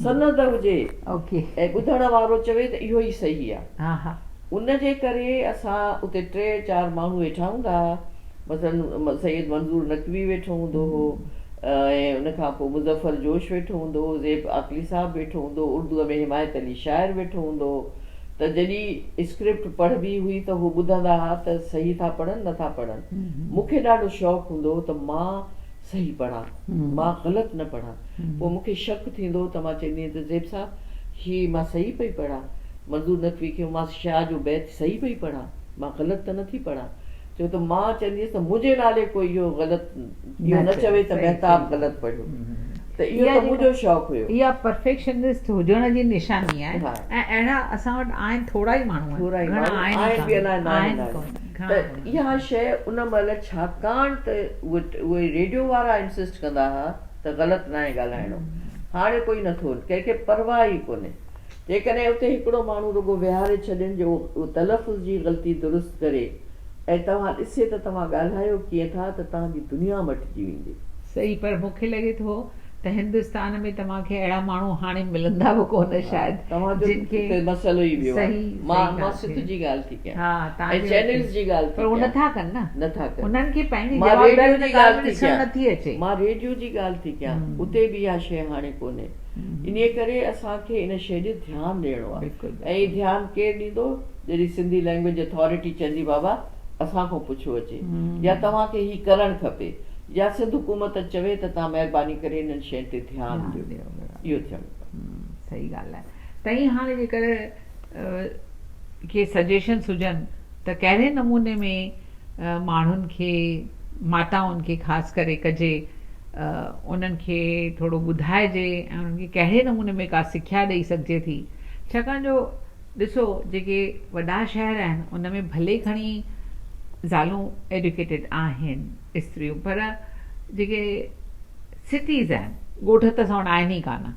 سند هجي اوڪي. ۽ ٻڌڻ وارو چوي ته اهو ئي صحيح آ. ها ها. ان جي ڪري اسان اتي ٽي چار ماڻهو ويٺا هوندا ها مثلاً سيد منظور نقوي ويٺو هوندو هو ۽ ان کان پوء مظفر جوش ويٺو هوندو هو زيب عاقلي صاحب ويٺو هوندو هو اردوء ۾ حمايت علي شاعر ويٺو هوندو هو ته جڏهن اسڪرپٽ پڙهبي هئي ته هو ٻڌندا ها ته صحيح ٿا پڙهن نه ٿا پڙهن. مون کي ڏاڍو شوق هوندو هو ته مان صحيح پڙهان، مان غلط نه پڙهان. پوء مون کي شڪ ٿيندو هو ته مان چوندي هيس ته زيب صاحب هي مان صحيح پئي پڙهان؟ منظور نقوي کي مان شاهه جو بيت صحيح پئي پڙهان؟ مان غلط ته نه ٿي پڙهان؟ ڇو ته مان چوندي هيس ته منهنجي نالي ڪوئي اهو غلط اهو نه چوي ته مهتاب غلط پڙهيو ته اهو ته منهنجو شوق هيو. اها پرفيڪشنسٽ هجڻ جي نشاني آهي ۽ اهڙا اسان وٽ آهن ٿورا ئي ماڻهو آهن ٿورا ئي گهڻا ماڻهو آهن آهن به الائي آهن ناهن آهن ڪونه گهڻا ته ڪونهن. اها شيء ان مهل ڇاڪاڻ ته اهي ريڊيو وارا انسسٽ ڪندا ها ته غلط ناهي ڳالهائڻو هاڻي ڪوئي نٿو ڪنهن کي پرواهه ئي ڪونهي. جيڪڏهن اتي هڪڙو ماڻهو رڳو ويهاري ڇڏين جو اهو تلفظ جي غلطي درست ڪري ۽ توهان ڏسي ته توهان ڳالهايو ڪيئن ٿا ته توهان جي دنيا مٽجي ويندي. صحيح پر مون کي لڳي ٿو ته هندستان ۾ توهان کي اهڙا ماڻهو هاڻي ملندا به ڪونه ها شايد توهان جو جن کي اتي مسئلو ئي ٻيو آهي. صحيح صحيح مان مان ڳالهه سٿ ٿي جي ڳالهه ٿي ڪيان ها ۽ توهان جي وٽ چينلز جي ڳالهه پر ٿي اهو ڪيان. نٿا ڪن نه نٿا ڪن. انهن کي پنهنجي مان ريڊيو جوابداري ان جي ڳالهه ڳالهه ۾ ٿي ڏسڻ ڪيان. نٿي اچي. مان ريڊيو جي ڳالهه ٿي ڪيان اتي به اها شيء هاڻي ڪونهي. انهيء ڪري اسان کي ان شيء ڏي ڌيان ڏيڻو آهي ۽ هي ڌيان ڪير ڏيندو جڏهن سنڌي لئنگئيج اٿارٽي چوندي بابا اسان کان پڇو اچي يا توهان کي هي ڪرڻ کپي يا سنڌ حڪومت چوي ته توهان مهرباني ڪري انهن شين تي ڌيان ڏيو اهو ٿيڻ کپي. صحيح ڳالهه آهي تائين هاڻي جيڪر ڪي سجيشنس هجن ته ڪهڙي نموني ۾ ماڻهن کي ماتائن کي خاص ڪري ڪجي انهن کي ٿورو ٻڌائجي ۽ انهن کي ڪهڙي نموني ۾ ڪا سکيا ڏئي سگهجي ٿي ڇاڪاڻ جو ڏسو جيڪي وڏا شهر آهن ان ۾ ڀلي کڻي زالون ايڊيوڪيٽيڊ آهن استريون پر جيڪي سٽيز آهن ڳوٺ ته اسان وٽ آهن ئي ڪانه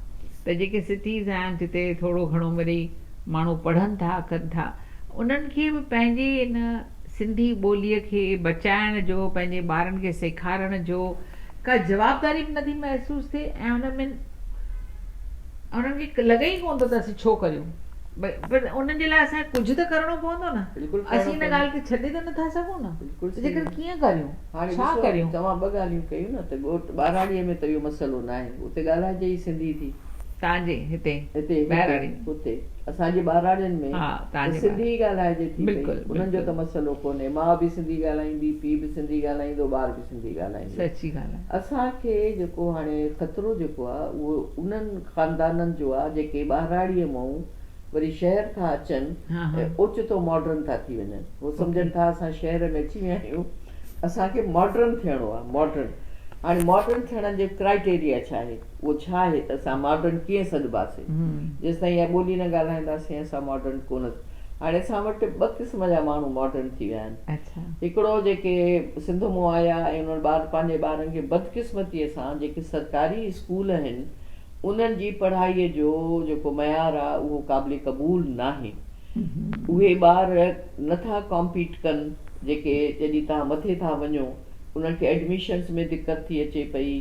ته جيڪي سٽيز آهن جتي ٿورو گهڻو وري ماڻهو پڙهن ٿا ڪن ٿا انهن کي به پنهنجي ان سنڌي ٻوليء کي بچائڻ جو، پنهنجي ٻارن کي سيکارڻ جو ڪا جوابداري به نٿي محسوس ٿئي ۽ ان ۾ انهن کي لڳي ئي ڪونه ٿو ته اسين ڇو ڪريون ڀئي پر انهن جي لاء اسان کي ڪجهه ته ڪرڻو پوندو نه بلڪل اسين ڪرڻو ان پوندو. ڳالهه کي ڇڏي ته نٿا سگهون نه بلڪل ته صحيح جيڪر آهي. ڪيئن ڪريون هاڻي ڇا ڏسو ڪريون. توهان ٻه ڳالهيون ڪيون نه ته ڳوٺ ٻهراڙيء ۾ ته اهو مسئلو ناهي اتي ڳالهائجي ئي سنڌي ٿي. توهان جي هتي هتي هتي ٻهراڙي ۾. هتي اسان جي ٻهراڙين ۾ ها ته توهان جي سنڌي ئي ڳالهائجي ٿي پئي بلڪل انهن جو بلڪل. ته مسئلو ڪونهي ماء به سنڌي ڳالهائيندي پيء به سنڌي ڳالهائيندو ٻار به سنڌي ڳالهائيندو. سچي ڳالهه آهي. اسان کي جيڪو هاڻي خطرو جيڪو آ اهو انهن خاندانن جو آ جيڪي ٻهراڙيء مئون وري شهر ٿا اچن ۽ اوچتو ماڊرن ٿا ٿي وڃن. هو سمجهن ٿا اسان شهر ۾ اچي ويا آهيون اسان کي ماڊرن ٿيڻو آ ماڊرن هاڻي ماڊرن ٿيڻ جو ڪرائيٽيريا ڇا آهي اهو ڇا آهي ته اسان ماڊرن ڪيئن سڏباسين جيستائين اها ٻولي نه ڳالهائينداسين اسان ماڊرن ڪونه هاڻي اسان وٽ ٻه قسم جا ماڻهو ماڊرن ٿي ويا آهن هڪڙو جيڪي سنڌ مون آيا ۽ انهن ٻار پنهنجي ٻارن کي بدقسمتيء سان جيڪي سرڪاري اسڪول آهن انهن جي پڙهائيء جو جيڪو معيار آ اهو قابل قبول ناهي. اهي ٻار نه ٿا ڪامپيٽ ڪن جيڪي جڏهن توهان مٿي ٿا وڃو انهن کي ايڊميشنز ۾ دقت ٿي اچي پئي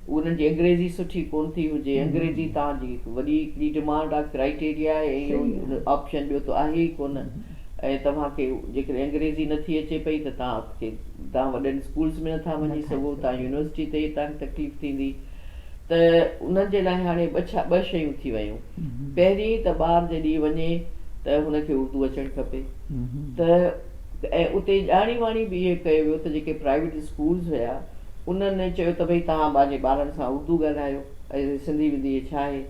انهن جي انگريزي سٺي ڪونه ٿي هجي انگريزي توهان جي هڪ وڏي هڪڙي ڊمانڊ آ ڪرائيٽيريا آهي ۽ اهو آپشن ٻيو ته آهي ئي ڪونه ۽ توهان کي جيڪڏهن انگريزي نه ٿي اچي پئي ته توهان کي توهان وڏن اسڪولز ۾ نه ٿا وڃي سگهو توهان يونيورسٽي تي توهان کي تڪليف ٿيندي. ته انهن جي لاء هاڻي ٻه ڇا ٻه شيون ٿي ويون. پهرين ته ٻار جڏهن وڃي ته هن کي اردو اچڻ کپي ته ۽ اتي ڄاڻي واڻي به اهو ڪيو ويو ته جيڪي پرائيويٽ اسڪولز هيا انهن چيو ته ڀئي توهان پنهنجي ٻارن سان اردو ڳالهايو ۽ سنڌي وندي هي ڇا آهي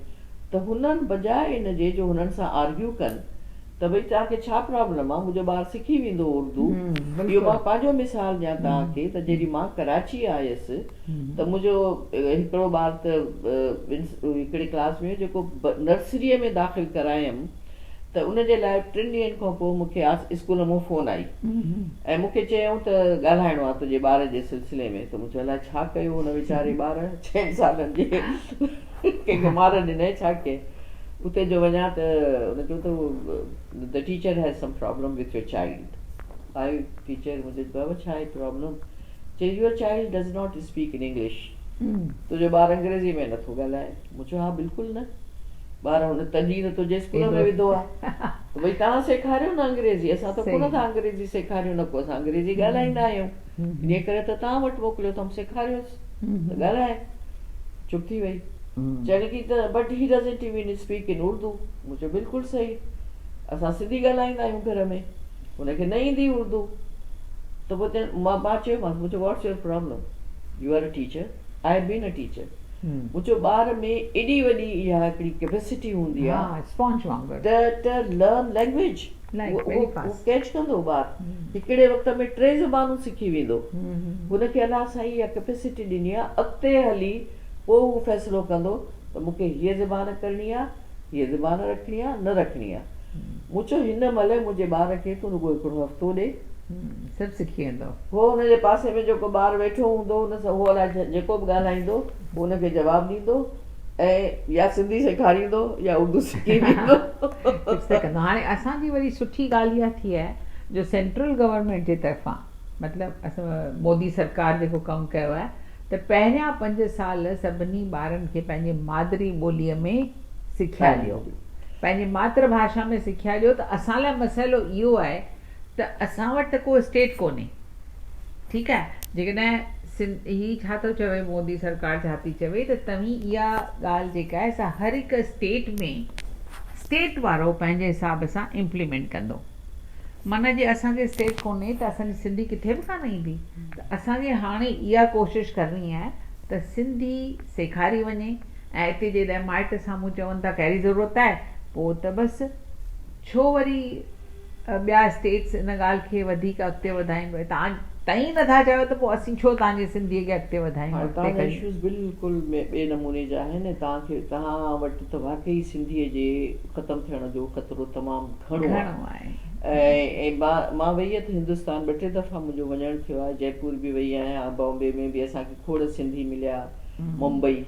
ته هنن بجاء ان جي جو هنن سان آرگيو ڪن ته ڀئي توهان کي ڇا پرابلم آ منهنجو ٻار سکي ويندو اردو اهو مان پنهنجو مثال ڏيان توهان کي ته جڏهن مان ڪراچي آيس ته منهنجو هڪڙو ٻار ته هڪڙي ڪلاس ۾ هيو جيڪو نرسريء ۾ داخل ڪرايم ته ان جي لاء ٽن ڏينهن کان پوء مون کي اسڪول مون فون آئي ۽ مون کي چيائون ته ڳالهائڻو آ تنهنجي ٻار جي سلسلي ۾ ته مون چيو الائي ڇا ڪيو هن ويچاري ٻار ڇهن سالن جي ڪنهن کي مار ڏنائين ڇا ڪيائين اتي جو وڃان ته هن چيو ته the teacher has some problem with your child I teacher مون چيو بابا ڇا آهي پرابلم چي your child does not speak in English تنهنجو ٻار انگريزي ۾ نٿو ڳالهائي مون چيو ها بلڪل نه ٻار هن تڏهن ته تنهنجي اسڪول ۾ وڌو آهي ته ڀئي توهان سيکاريو نه انگريزي اسان ته ڪونه ٿا انگريزي سيکاريون نه ڪو اسان انگريزي ڳالهائيندا آهيون انهيء ڪري ته توهان وٽ موڪليو اٿم سيکاريوس ته ڳالهائي چپ ٿي وئي چئڻ لڳي ته but he doesn't even speak in Urdu مون چيو بلڪل صحيح اسان سنڌي ڳالهائيندا آهيون گهر ۾ هن کي نه ايندي اردو ته پوء چئي مان مان چيومانس مون چيو what's your problem you are a teacher I have been a teacher مون چيو ٻار ۾ ايڏي وڏي اها هڪڙي ڪيپيسٽي هوندي آهي اسپونج وانگر ته ته لرن لينگويج اهو ڪيچ ڪندو ٻار هڪڙي وقت ۾ ٽي زبانون سکي ويندو. هن کي الله سائين اها ڪيپيسٽي ڏني آهي اڳتي هلي پوء هو فيصلو ڪندو ته مون کي هيء زبان ڪرڻي آهي، هيء زبان رکڻي آهي، نه رکڻي آهي. مون چيو هن مهل منهنجي ٻار کي تون رڳو هڪڙو هفتو ڏي. سڀ سکي ويندو. هو هن جي پاسي ۾ جيڪو ٻار ويٺو هوندو ان سان هو الائي جيڪو به ڳالهائيندو هو ان کي جواب ڏيندو. ۽ يا سنڌي سيکاريندو يا اردو سکي ويندو. ڪجهه ته ڪندو. هاڻي اسان جي وري سٺي ڳالهه اها ٿي آهي جو سينٽرل گورنمينٽ جي طرفان مطلب اسان مودي سرڪار جيڪو ڪم ڪيو آهي ته پهريان پنج سال سڀني ٻارن کي پنهنجي مادري ٻوليء ۾ سکيا ڏيو پنهنجي ماتر ڀاشا ۾ سکيا ڏيو ته اسان لاء مسئلو اهو آهي ته اسان وٽ ته ڪو اسٽيٽ ڪونهي ٺيڪ آهي جيڪڏهن سنڌ هي ڇا ٿو چوي مودي سرڪار ڇا ٿي چوي ته توهين اها ڳالهه جيڪا آهي سا هر هڪ اسٽيٽ ۾ اسٽيٽ وارو پنهنجي حساب سان امپليمينٽ ڪندو معنيٰ جي اسان کي اسٽيٽ ڪونهي ته اسان جي سنڌي ڪٿي به ڪانه ايندي ته اسان کي هاڻي اها ڪوشش ڪرڻي آهي ته سنڌي سيکاري وڃي ۽ اتي جيڏانهن مائٽ سامهون چون ٿا ڪهڙي ضرورت آهي پوء ته بس ڇو وري ٻيا اسٽيٽس ان ڳالهه کي وڌيڪ اڳتي وڌائين ڀئي توهان تئين نٿا چاهيو ته پوء اسين ڇو توهان جي سنڌيء کي اڳتي وڌايون هاڻي اڳتي توهان جا ڪريون. اشوز بلڪل ٻئي نموني جا آهن ۽ توهان کي توهان وٽ ته واقعي سنڌيء جي ختم ٿيڻ جو خطرو تمام گهڻو گهڻو آهي. آهي ۽ مان مان وئي آهيان ته هندستان ٻه ٽي دفعا منهنجو وڃڻ ٿيو آهي جئپور به وئي آهيان بامبي ۾ به اسان کي کوڙ سنڌي مليا ممبئي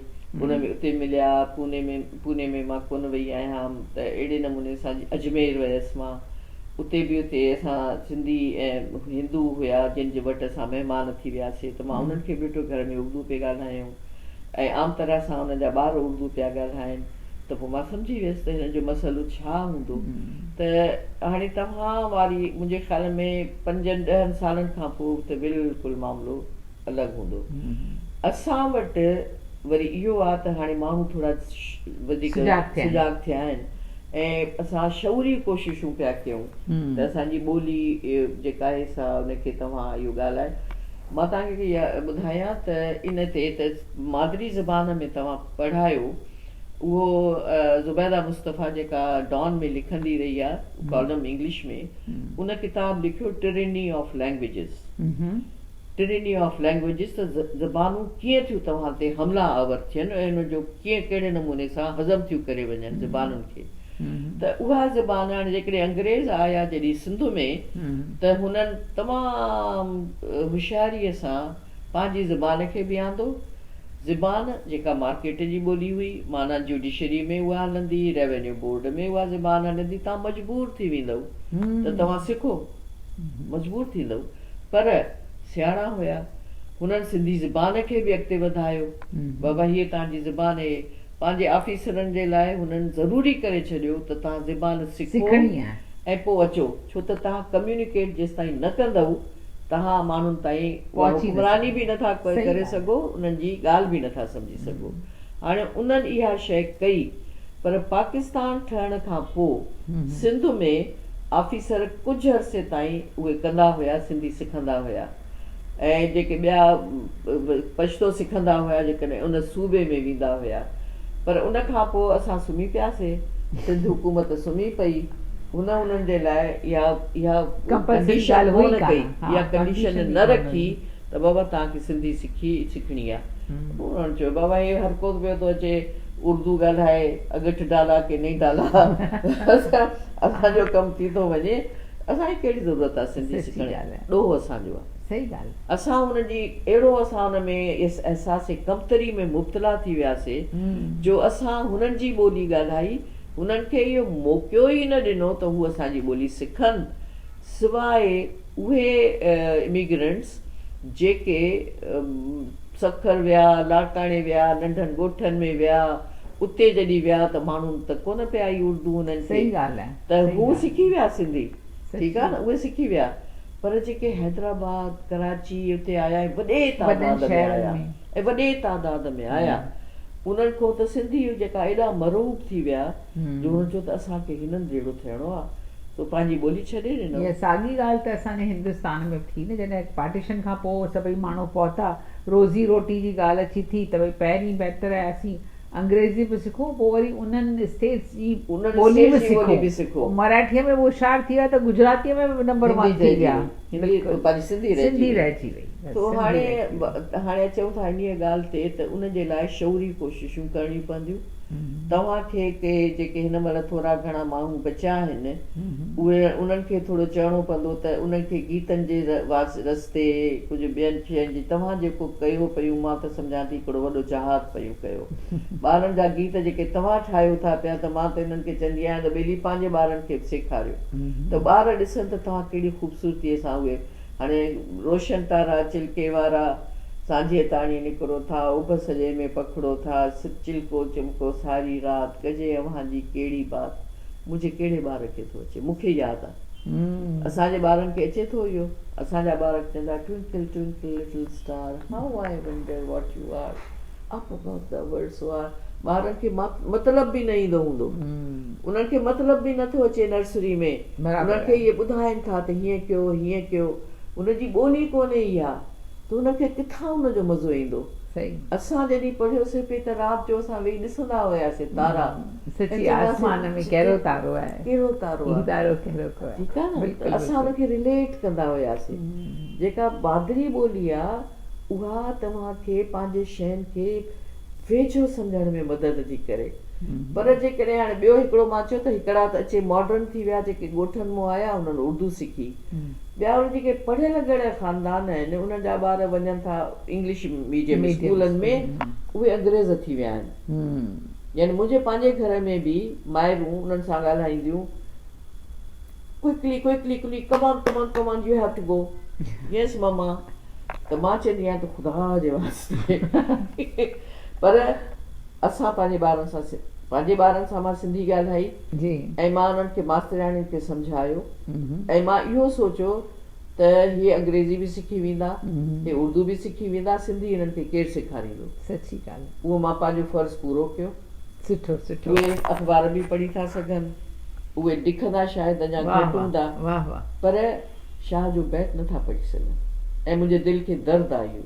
ان ۾ اتي مليا پوني ۾ پوني ۾ مان ڪونه وئي آهيان ته اهڙي نموني سان اجمير ويس مان اتي به اتي اسان سنڌي ۽ هندو هيا جن جي وٽ اسان مهمان ٿي وياسي ته مان انهن کي به ڏٺو گهر ۾ اردو پئي ڳالهايائون ۽ عام طرح سان انهن جا ٻار اردو پيا ڳالهائن ته پوء مان سمجهي ويس ته هنن جو مسئلو ڇا هوندو ته هاڻي توهان واري منهنجي خيال ۾ پنجن ڏهن سالن کان پوء ته بلڪل معاملو الڳ هوندو. اسان وٽ وري اهو آ ته هاڻي ماڻهو ٿورا وڌيڪ سجاڳ ٿيا آهن ۽ اسان شعوري ڪوششون پيا ڪيون ته اسان جي ٻولي جيڪا آهي سا ان کي توهان اهو ڳالهائي مان توهان کي اها ٻڌايان ته ان تي ته مادري زبان ۾ توهان پڙهايو اهو زبيده مصطفيٰ جيڪا ڊان ۾ لکندي رهي آ ڪالم انگلش ۾ ان ڪتاب لکيو tyranny of languages tyranny of languages ته زبانون ڪيئن ٿيون توهان تي حمله آور ٿين ۽ ان جو ڪيئن ڪهڙي نموني سان هضم ٿيون ڪري وڃن زبانن کي ته اها زبان هاڻي جيڪڏهن انگريز آيا جڏهن سنڌ ۾ ته هنن تمام هوشياريء سان پنهنجي زبان کي به آندو زبان جيڪا مارڪيٽ جي ٻولي هئي معنيٰ جوڊيشري ۾ اها هلندي ريونيو بورڊ ۾ اها زبان هلندي توهان مجبور ٿي ويندؤ ته توهان سکو مجبور ٿيندؤ پر سياڻا هيا. هنن سنڌي زبان کي به اڳتي وڌايو. بابا هيء توهان جي زبان اهي. پنهنجي آفيسرن جي لاء هنن ضروري ڪري ڇڏيو ته توهان زبان سکو ۽ پوء اچو ڇو ته توهان ڪميونيڪيٽ جيستائين نه ڪندؤ توهان ماڻهن تائين اها حڪمراني به نٿا ڪري سگهو انهن جي ڳالهه به نٿا سمجهي سگهو. هاڻي انهن اها شيء ڪئي پر پاڪستان ٺهڻ کان پوء سنڌ ۾ آفيسر ڪجهه عرصي تائين اهي ڪندا هيا سنڌي سکندا هيا ۽ جيڪي ٻيا پشتو سکندا هيا جيڪڏهن ان صوبي ۾ ويندا هيا پر ان کان پوء اسان سمهي پياسي سنڌ حڪومت سمهي پئي هن انهن جي لاء اها اها ڪنڊيشن ڪونه ڪئي اها ڪنڊيشن نه رکي ته بابا توهان کي سنڌي سکي سکڻي آ. پوء انهن چيو بابا هي هر ڪو پيو ٿو اچي اردو ڳالهائي اڳٺ ڊالا ڪي نهين ڊالا اسان جو ڪم ٿي ٿو وڃي اسان کي ڪهڙي ضرورت آ سنڌي سکڻ جي ڏوهه اسان جو آ. صحيح ڳالهه. اسان ان جي اهڙو اسان ان ۾ احساس ڪمتري ۾ مبتلا ٿي وياسي جو اسان هنن جي ٻولي ڳالهائي هنن کي اهو موقعو ئي نه ڏنو ته هو اسان جي ٻولي سکن. سواء اهي اميگرنٽس جيڪي سکر ويا، لاڙڪاڻي ويا، ننڍن ڳوٺن ۾ ويا، اتي جڏهن ويا ته ماڻهن ته ڪونه پئي آئي اردو انهن کي ته هو سکي ويا سنڌي ٺيڪ آهي نه اهي سکي ويا پر جيڪي حيدرآباد، ڪراچي اتي آيا ۽ وڏي تعداد ۾ آيا ۽ وڏي تعداد ۾ آيا انهن کان ته سنڌي جيڪا ايڏا مرعوب ٿي ويا جو هنن چيو ته اسان کي هنن جهڙو ٿيڻو آهي. تو پنهنجي ٻولي ڇڏي ڏنو. اها ساڳي ڳالهه ته اسان جي هندستان ۾ به ٿي نه جڏهن پارٽيشن کان پوء سڀئي ماڻهو پهتا روزي روٽي جي ڳالهه اچي ٿي ته ڀئي پهرين بهتر آهي اسين انگريزي به سکون پوء وري انهن اسٽيٽس جي انهن ٻولي به اسٽيٽس جي ٻولي سکون به سکو. پوء مراٺيء ۾ به هوشيار ٿي ويا ته گجراتيء ۾ به نمبر هندي ون ٿي رهجي ويا وئي. هندي بلڪل پنهنجي سنڌي رهجي سنڌي وئي. رهجي وئي بس سو سنڌي هاڻي رهجي وئي. هاڻي اچون ٿا انهيء ڳالهه تي ته ان جي لاء شعوري ڪوششون ڪرڻيون پونديون. توهان کي ڪي جيڪي هن مهل ٿورا گهڻا ماڻهو بچيا آهن، اهي انهن کي ٿورو چوڻو پوندو ته انهن کي گيتن جي رستي ڪجهه ٻين شين جي توهان جيڪو ڪيو پيون مان ته سمجهان ٿي هڪڙو وڏو جهاد پيون ڪيو. ٻارن جا گيت جيڪي توهان ٺاهيو ٿا پيا ته مان ته انهن کي چوندي آهيان ته ٻيلي پنهنجي ٻارن کي به سيکاريو ته ٻار ڏسن ته توهان ڪهڙي خوبصورتيء سان اهي هاڻي روشن تارا چلڪي وارا، سانجهيء تاڻي نڪرو ٿا، اڀ سڄي ۾ پکڙو ٿا، چلڪو چمڪو ساري رات، ڪجي اوهان جي ڪهڙي بات، منهنجي ڪهڙي ٻار کي ٿو اچي، مون کي ياد آ، اسان جي ٻارن کي اچي ٿو اهو، اسان جا ٻار چوندا twinkle twinkle little star, how I wonder what you are. Up above the world so high ٻارن کي مطلب به نه ايندو هوندو انهن کي مطلب به نٿو اچي نرسري ۾ انهن کي اهي ٻڌائين ٿا ته هيئن ڪيو هيئن ڪيو ان جي ٻولي ڪونهي اها ته ان کي ڪٿان ان جو مزو ايندو اسان جڏهن پڙهيوسي پئي ته رات جو اسان ويهي ڏسندا هياسي تارا سچي آسمان ۾ ڪهڙو تارو آهي ڪهڙو تارو آهي تارو ڪهڙو ڪو آهي ٺيڪ آهي نه اسان ان کي رليٽ ڪندا هياسي جيڪا مادري ٻولي آهي اها توهان کي پنهنجي شين کي ويجهو سمجهڻ ۾ مدد ٿي ڪري. پر جيڪڏهن هاڻي ٻيو هڪڙو مان چيو ته هڪڙا ته اچي ماڊرن ٿي ويا جيڪي ڳوٺن مون آيا انهن اردو سکي. ٻيا وري جيڪي پڙهيل ڳڙهيل خاندان آهن انهن جا ٻار وڃن ٿا انگلش ميڊيم اسڪولن ۾ اهي انگريز ٿي ويا آهن. يعني منهنجي پنهنجي گهر ۾ به مائرون انهن سان ڳالهائينديون. Quickly quickly quickly come on come on come on you have to go yes mama ته مان چوندي آهيان ته خدا جي واسطي پر اسان پنهنجي ٻارن سان پنهنجي ٻارن سان مان سنڌي ڳالهائي جي ۽ مان انهن کي ماسترياڻين کي سمجهايو ۽ مان اهو سوچيو ته هي انگريزي به سکي ويندا هي اردو به سکي ويندا سنڌي هنن کي ڪير سيکاريندو سچي ڳالهه اهو مان پنهنجو فرض پورو ڪيو سٺو سٺو. اهي اخبار به پڙهي ٿا سگهن، اهي لکندا شايد اڃا گهٽ هوندا، پر شاهه جو بيت نه ٿا پڙهي سگهن ۽ منهنجي دل کي درد آ اهو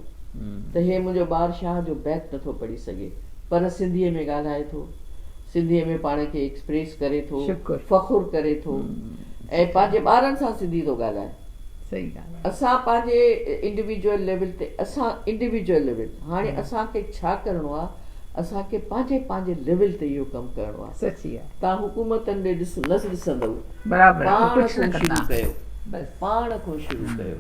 ته هي منهنجو ٻار شاهه جو بيت نه ٿو پڙهي سگهي پر سنڌيء ۾ ڳالهائي ٿو، سنڌيء ۾ پاڻ کي ايڪسپريس ڪري ٿو، فخر ڪري ٿو ۽ پنهنجي ٻارن سان سنڌي ٿو ڳالهائي. صحيح ڳالهه آهي. اسان پنهنجي انڊيويجوئل ليول تي اسان انڊيويجوئل ليول هاڻي اسان کي ڇا ڪرڻو آ اسان کي پنهنجي پنهنجي ليول تي اهو ڪم ڪرڻو آ. سچي آهي. توهان حڪومتن ڏي ڏس نه ڏسندؤ. برابر آهي پاڻ ڪجهه نه کان ڪندا شروع ڪيو. بس. پاڻ کان شروع ڪيو.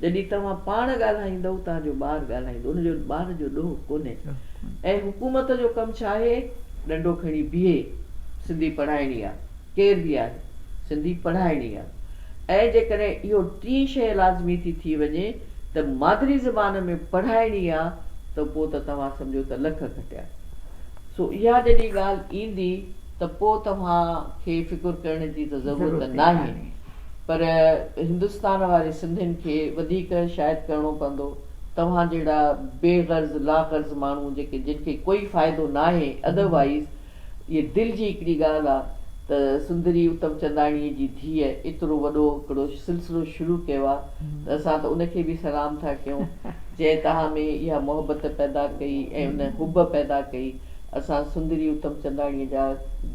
جڏهن توهان پاڻ ڳالهائيندؤ توهان جو ٻار ڳالهائيندو ان جو ٻار جو ڏوهه ڪونهي. ۽ حڪومت جو ڪم ڇا آهي ڏنڊو کڻي بيهي سنڌي پڙهائڻي آ ڪير به آهي سنڌي پڙهائڻي آ ۽ جيڪڏهن اهو ٽين شيء لازمي ٿي ٿي وڃي ته مادري زبان ۾ پڙهائڻي آ ته پوء ته توهان سمجهو ته لک کٽيا. سو اها جڏهن ڳالهه ايندي ته پوء توهان کي فڪر ڪرڻ جي ته ضرورت ناهي. پر هندستان واري سنڌين کي وڌيڪ شايد ڪرڻو پوندو. توهان جهڙا بي غرض لاغرض ماڻهو جيڪي جن کي ڪوئي فائدو ناهي اڌروائيز اهي دل جي هڪڙي ڳالهه آ ته سندري اتم چنداڻيء جي ڌيء ايترو وڏو هڪڙو سلسلو شروع ڪيو آ ته اسان ته ان کي به سلام ٿا ڪيون جنهن توهان ۾ اها محبت پيدا ڪئي ۽ ان حب پيدا ڪئي. اسان سندري اتم چنداڻيء جا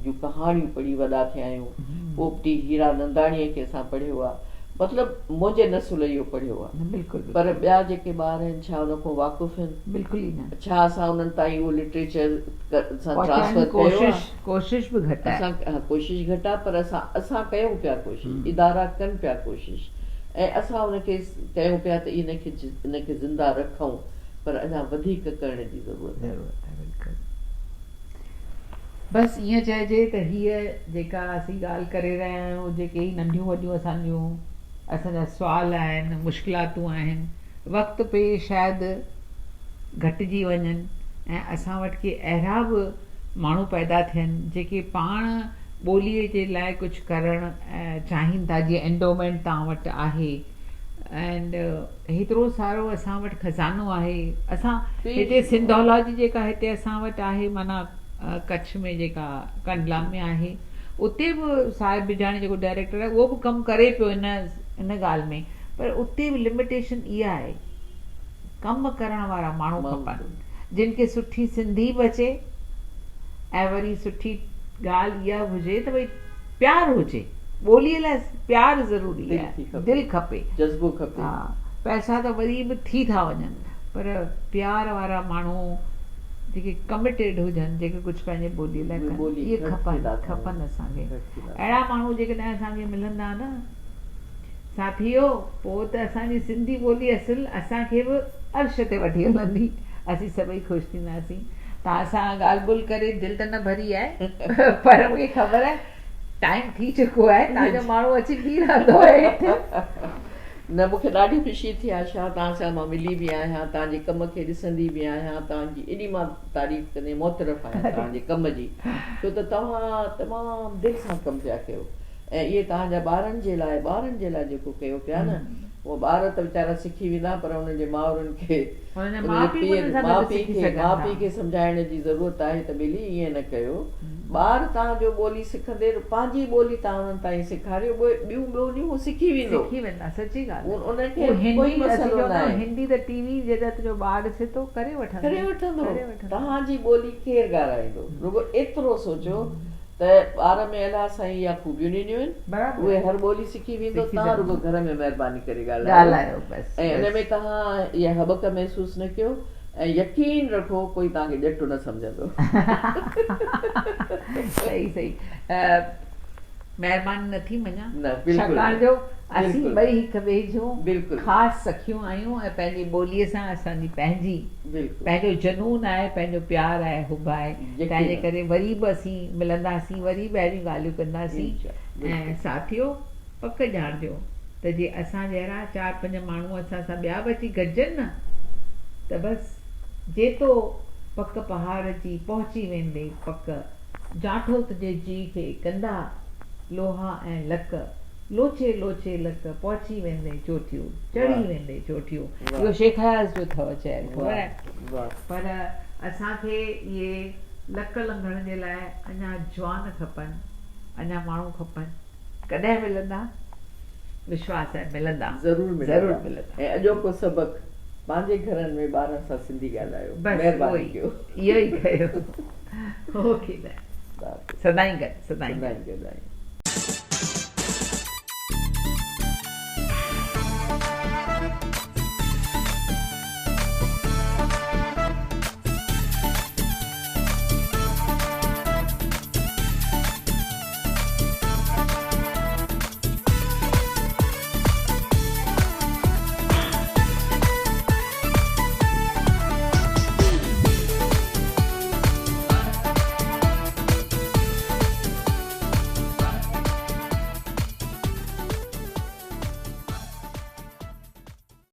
جون ڪهاڻيون پڙهي وڏا ٿيا آهيون. پوپٽي هيرا ننداڻيء کي اسان پڙهيو آ. مطلب منهنجي نسل اهو پڙهيو آ. پر ٻيا جيڪي ٻار آهن ڇا ان کان واقف آهن؟ بلڪل ئي نه. ڇا اسان انهن تائين اهو لٽريچر سان پهچائڻ ٽرانسفر جي ڪيو آ؟ ڪوشش ڪوشش به گهٽ آهي. اسان ها ڪوشش گهٽ آ پر اسان اسان ڪيون پيا ڪوشش ادارا ڪن پيا ڪوشش ۽ اسان ان کي ڪيون پيا ته ان کي ان کي زنده رکون پر اڃا وڌيڪ ڪرڻ جي ضرورت آهي. ضرورت آهي بلڪل. بس ائين چئجي ته هيء جيڪا اسين ڳالهه ڪري رهيا آهيون جيڪي هي ننڍيون وڏيون اسان جون اسان جا سوال آهن مشڪلاتون آهن وقت پي شايد گهٽجي وڃن ۽ اسان وٽ ڪي اهڙا به ماڻهو پيدا ٿين جيڪي پاڻ ٻوليء جي لاء ڪجهه ڪرڻ چاهين ٿا جيئن انڊومينٽ توهان وٽ آهي اينڊ هيترو سارو اسان وٽ خزانو آهي اسان هتي سنڌالاجي جيڪا هتي اسان وٽ آهي معنيٰ ڪڇ ۾ جيڪا ڪنڊلا ۾ آهي اتي به صاحب بجاڻي جيڪو ڊائريڪٽر آهي اهو به ڪم ڪري پيو ان ان ڳالهه ۾ پر اتي به لميٽيشن اها آهي ڪم ڪرڻ وارا ماڻهو کپن جن کي سٺي سنڌي به اچي ۽ وري سٺي ڳالهه اها به هجي ته ڀئي پيار هجي ٻوليء لاء پيار ضروري آهي دل کپي جذبو کپي ها پئسا ته وري به ٿي ٿا وڃن پر پيار وارا ماڻهو جيڪي ڪميٽيڊ هجن جيڪي ڪجهه پنهنجي ٻوليء لاء ڪن اهي کپن کپن اسان کي اهڙا ماڻهو جيڪڏهن اسان کي ملندا نه ساٿيو! پوء ته اسان جي سنڌي ٻولي اصل اسان کي به عرش تي وٺي هلندي. اسين سڀئي خوش ٿينداسين. توهان سان ڳالهه ٻولهه ڪري دل ته نه ڀري آهي پر مون کي خبر آهي ٽائيم ٿي چڪو آهي توهان جو ماڻهو اچي بيهي رهندو هيٺ. نه مون کي ڏاڍي خوشي ٿي آشا توهان سان مان ملي به آهيان توهان جي ڪم کي ڏسندي به آهيان توهان جي ايڏي مان تعريف ڪندي معترف آهيان توهان جي ڪم جي ڇو ته توهان تمام دل سان ڪم پيا ڪيو. ۽ اهي توهان جا ٻارن جي لاء ٻارن جي لاء جيڪو ڪيو پيا نه اهو ٻار ته ويچارا سکي ويندا پر انهن جي مائرن کي انهن جي ماء پيء کي ماء پيء کي سمجهائڻ جي ضرورت آهي ته ٻيلي ائين نه ڪيو ٻار توهان جو ٻولي سکندي پنهنجي ٻولي توهان انهن تائين سيکاريو ٻيون ٻوليون هو سکي ويندو سکي ويندا سچي ڳالهه انهن کي ڪوئي مسئلو نه آهي هندي ته ٽي وي جڏهن تنهنجو ٻار ڏسي ٿو ڪري وٺندو ڪري وٺندو توهان جي ٻولي ڪير ڳالهائيندو رڳو ايترو سوچو ته ٻار ۾ الله سائين اها خوبيون ڏنيون آهن، اهي هر ٻولي سکي ويندو، توهان رڳو گهر ۾ مهرباني ڪري ڳالهايو ۽ ان ۾ توهان اها هٻڪ محسوس نه ڪيو ۽ يقين رکو ڪوئي توهان کي ڄٽ نه سمجهندو. صحيح صحيح مهرباني نه ٿي مڃان نه بلڪل ڇاڪاڻ جو اسين بلڪل ٻئي هڪ ٻئي جون بلڪل خاص سکيون آهيون ۽ پنهنجي ٻوليء سان اسان جي پنهنجي بلڪل پنهنجو جنون آهي پنهنجو پيار آهي حب آهي تنهن جي يقينن ڪري وري به اسين ملنداسين وري به اهڙيون ڳالهيون ڪنداسين انشاء ۽ بلڪل ساٿيو. پڪ ڄاڻجو ته جي اسان جهڙا چار پنج ماڻهو اسان سان ٻيا به اچي گڏجن نه ته بس جيتو پڪ پهاڙ جي پهچي ويندي پڪ، جانٺو تنهنجي جيء کي ڪندا لوها ۽ لڪ، لوچي لوچي لڪ پهچي ويندي چوٽيون، چڙهي ويندي چوٽيون. اهو شيخ اياز جو اٿو چيل خبر آهي. پر اسان کي اهي لڪ لنگهڻ جي لاء اڃا جوان کپن، اڃا ماڻهو کپن. ڪڏهن ملندا؟ وشواس آهي ملندا. ضرور ملندا. ۽ اڄوڪو سبق پنهنجي گهرن ۾ ٻارن سان سنڌي ڳالهايو. مهرباني ڪيو. بس اهو ئي ڪيو. اوڪي سدائين گڏ سدائين گڏ.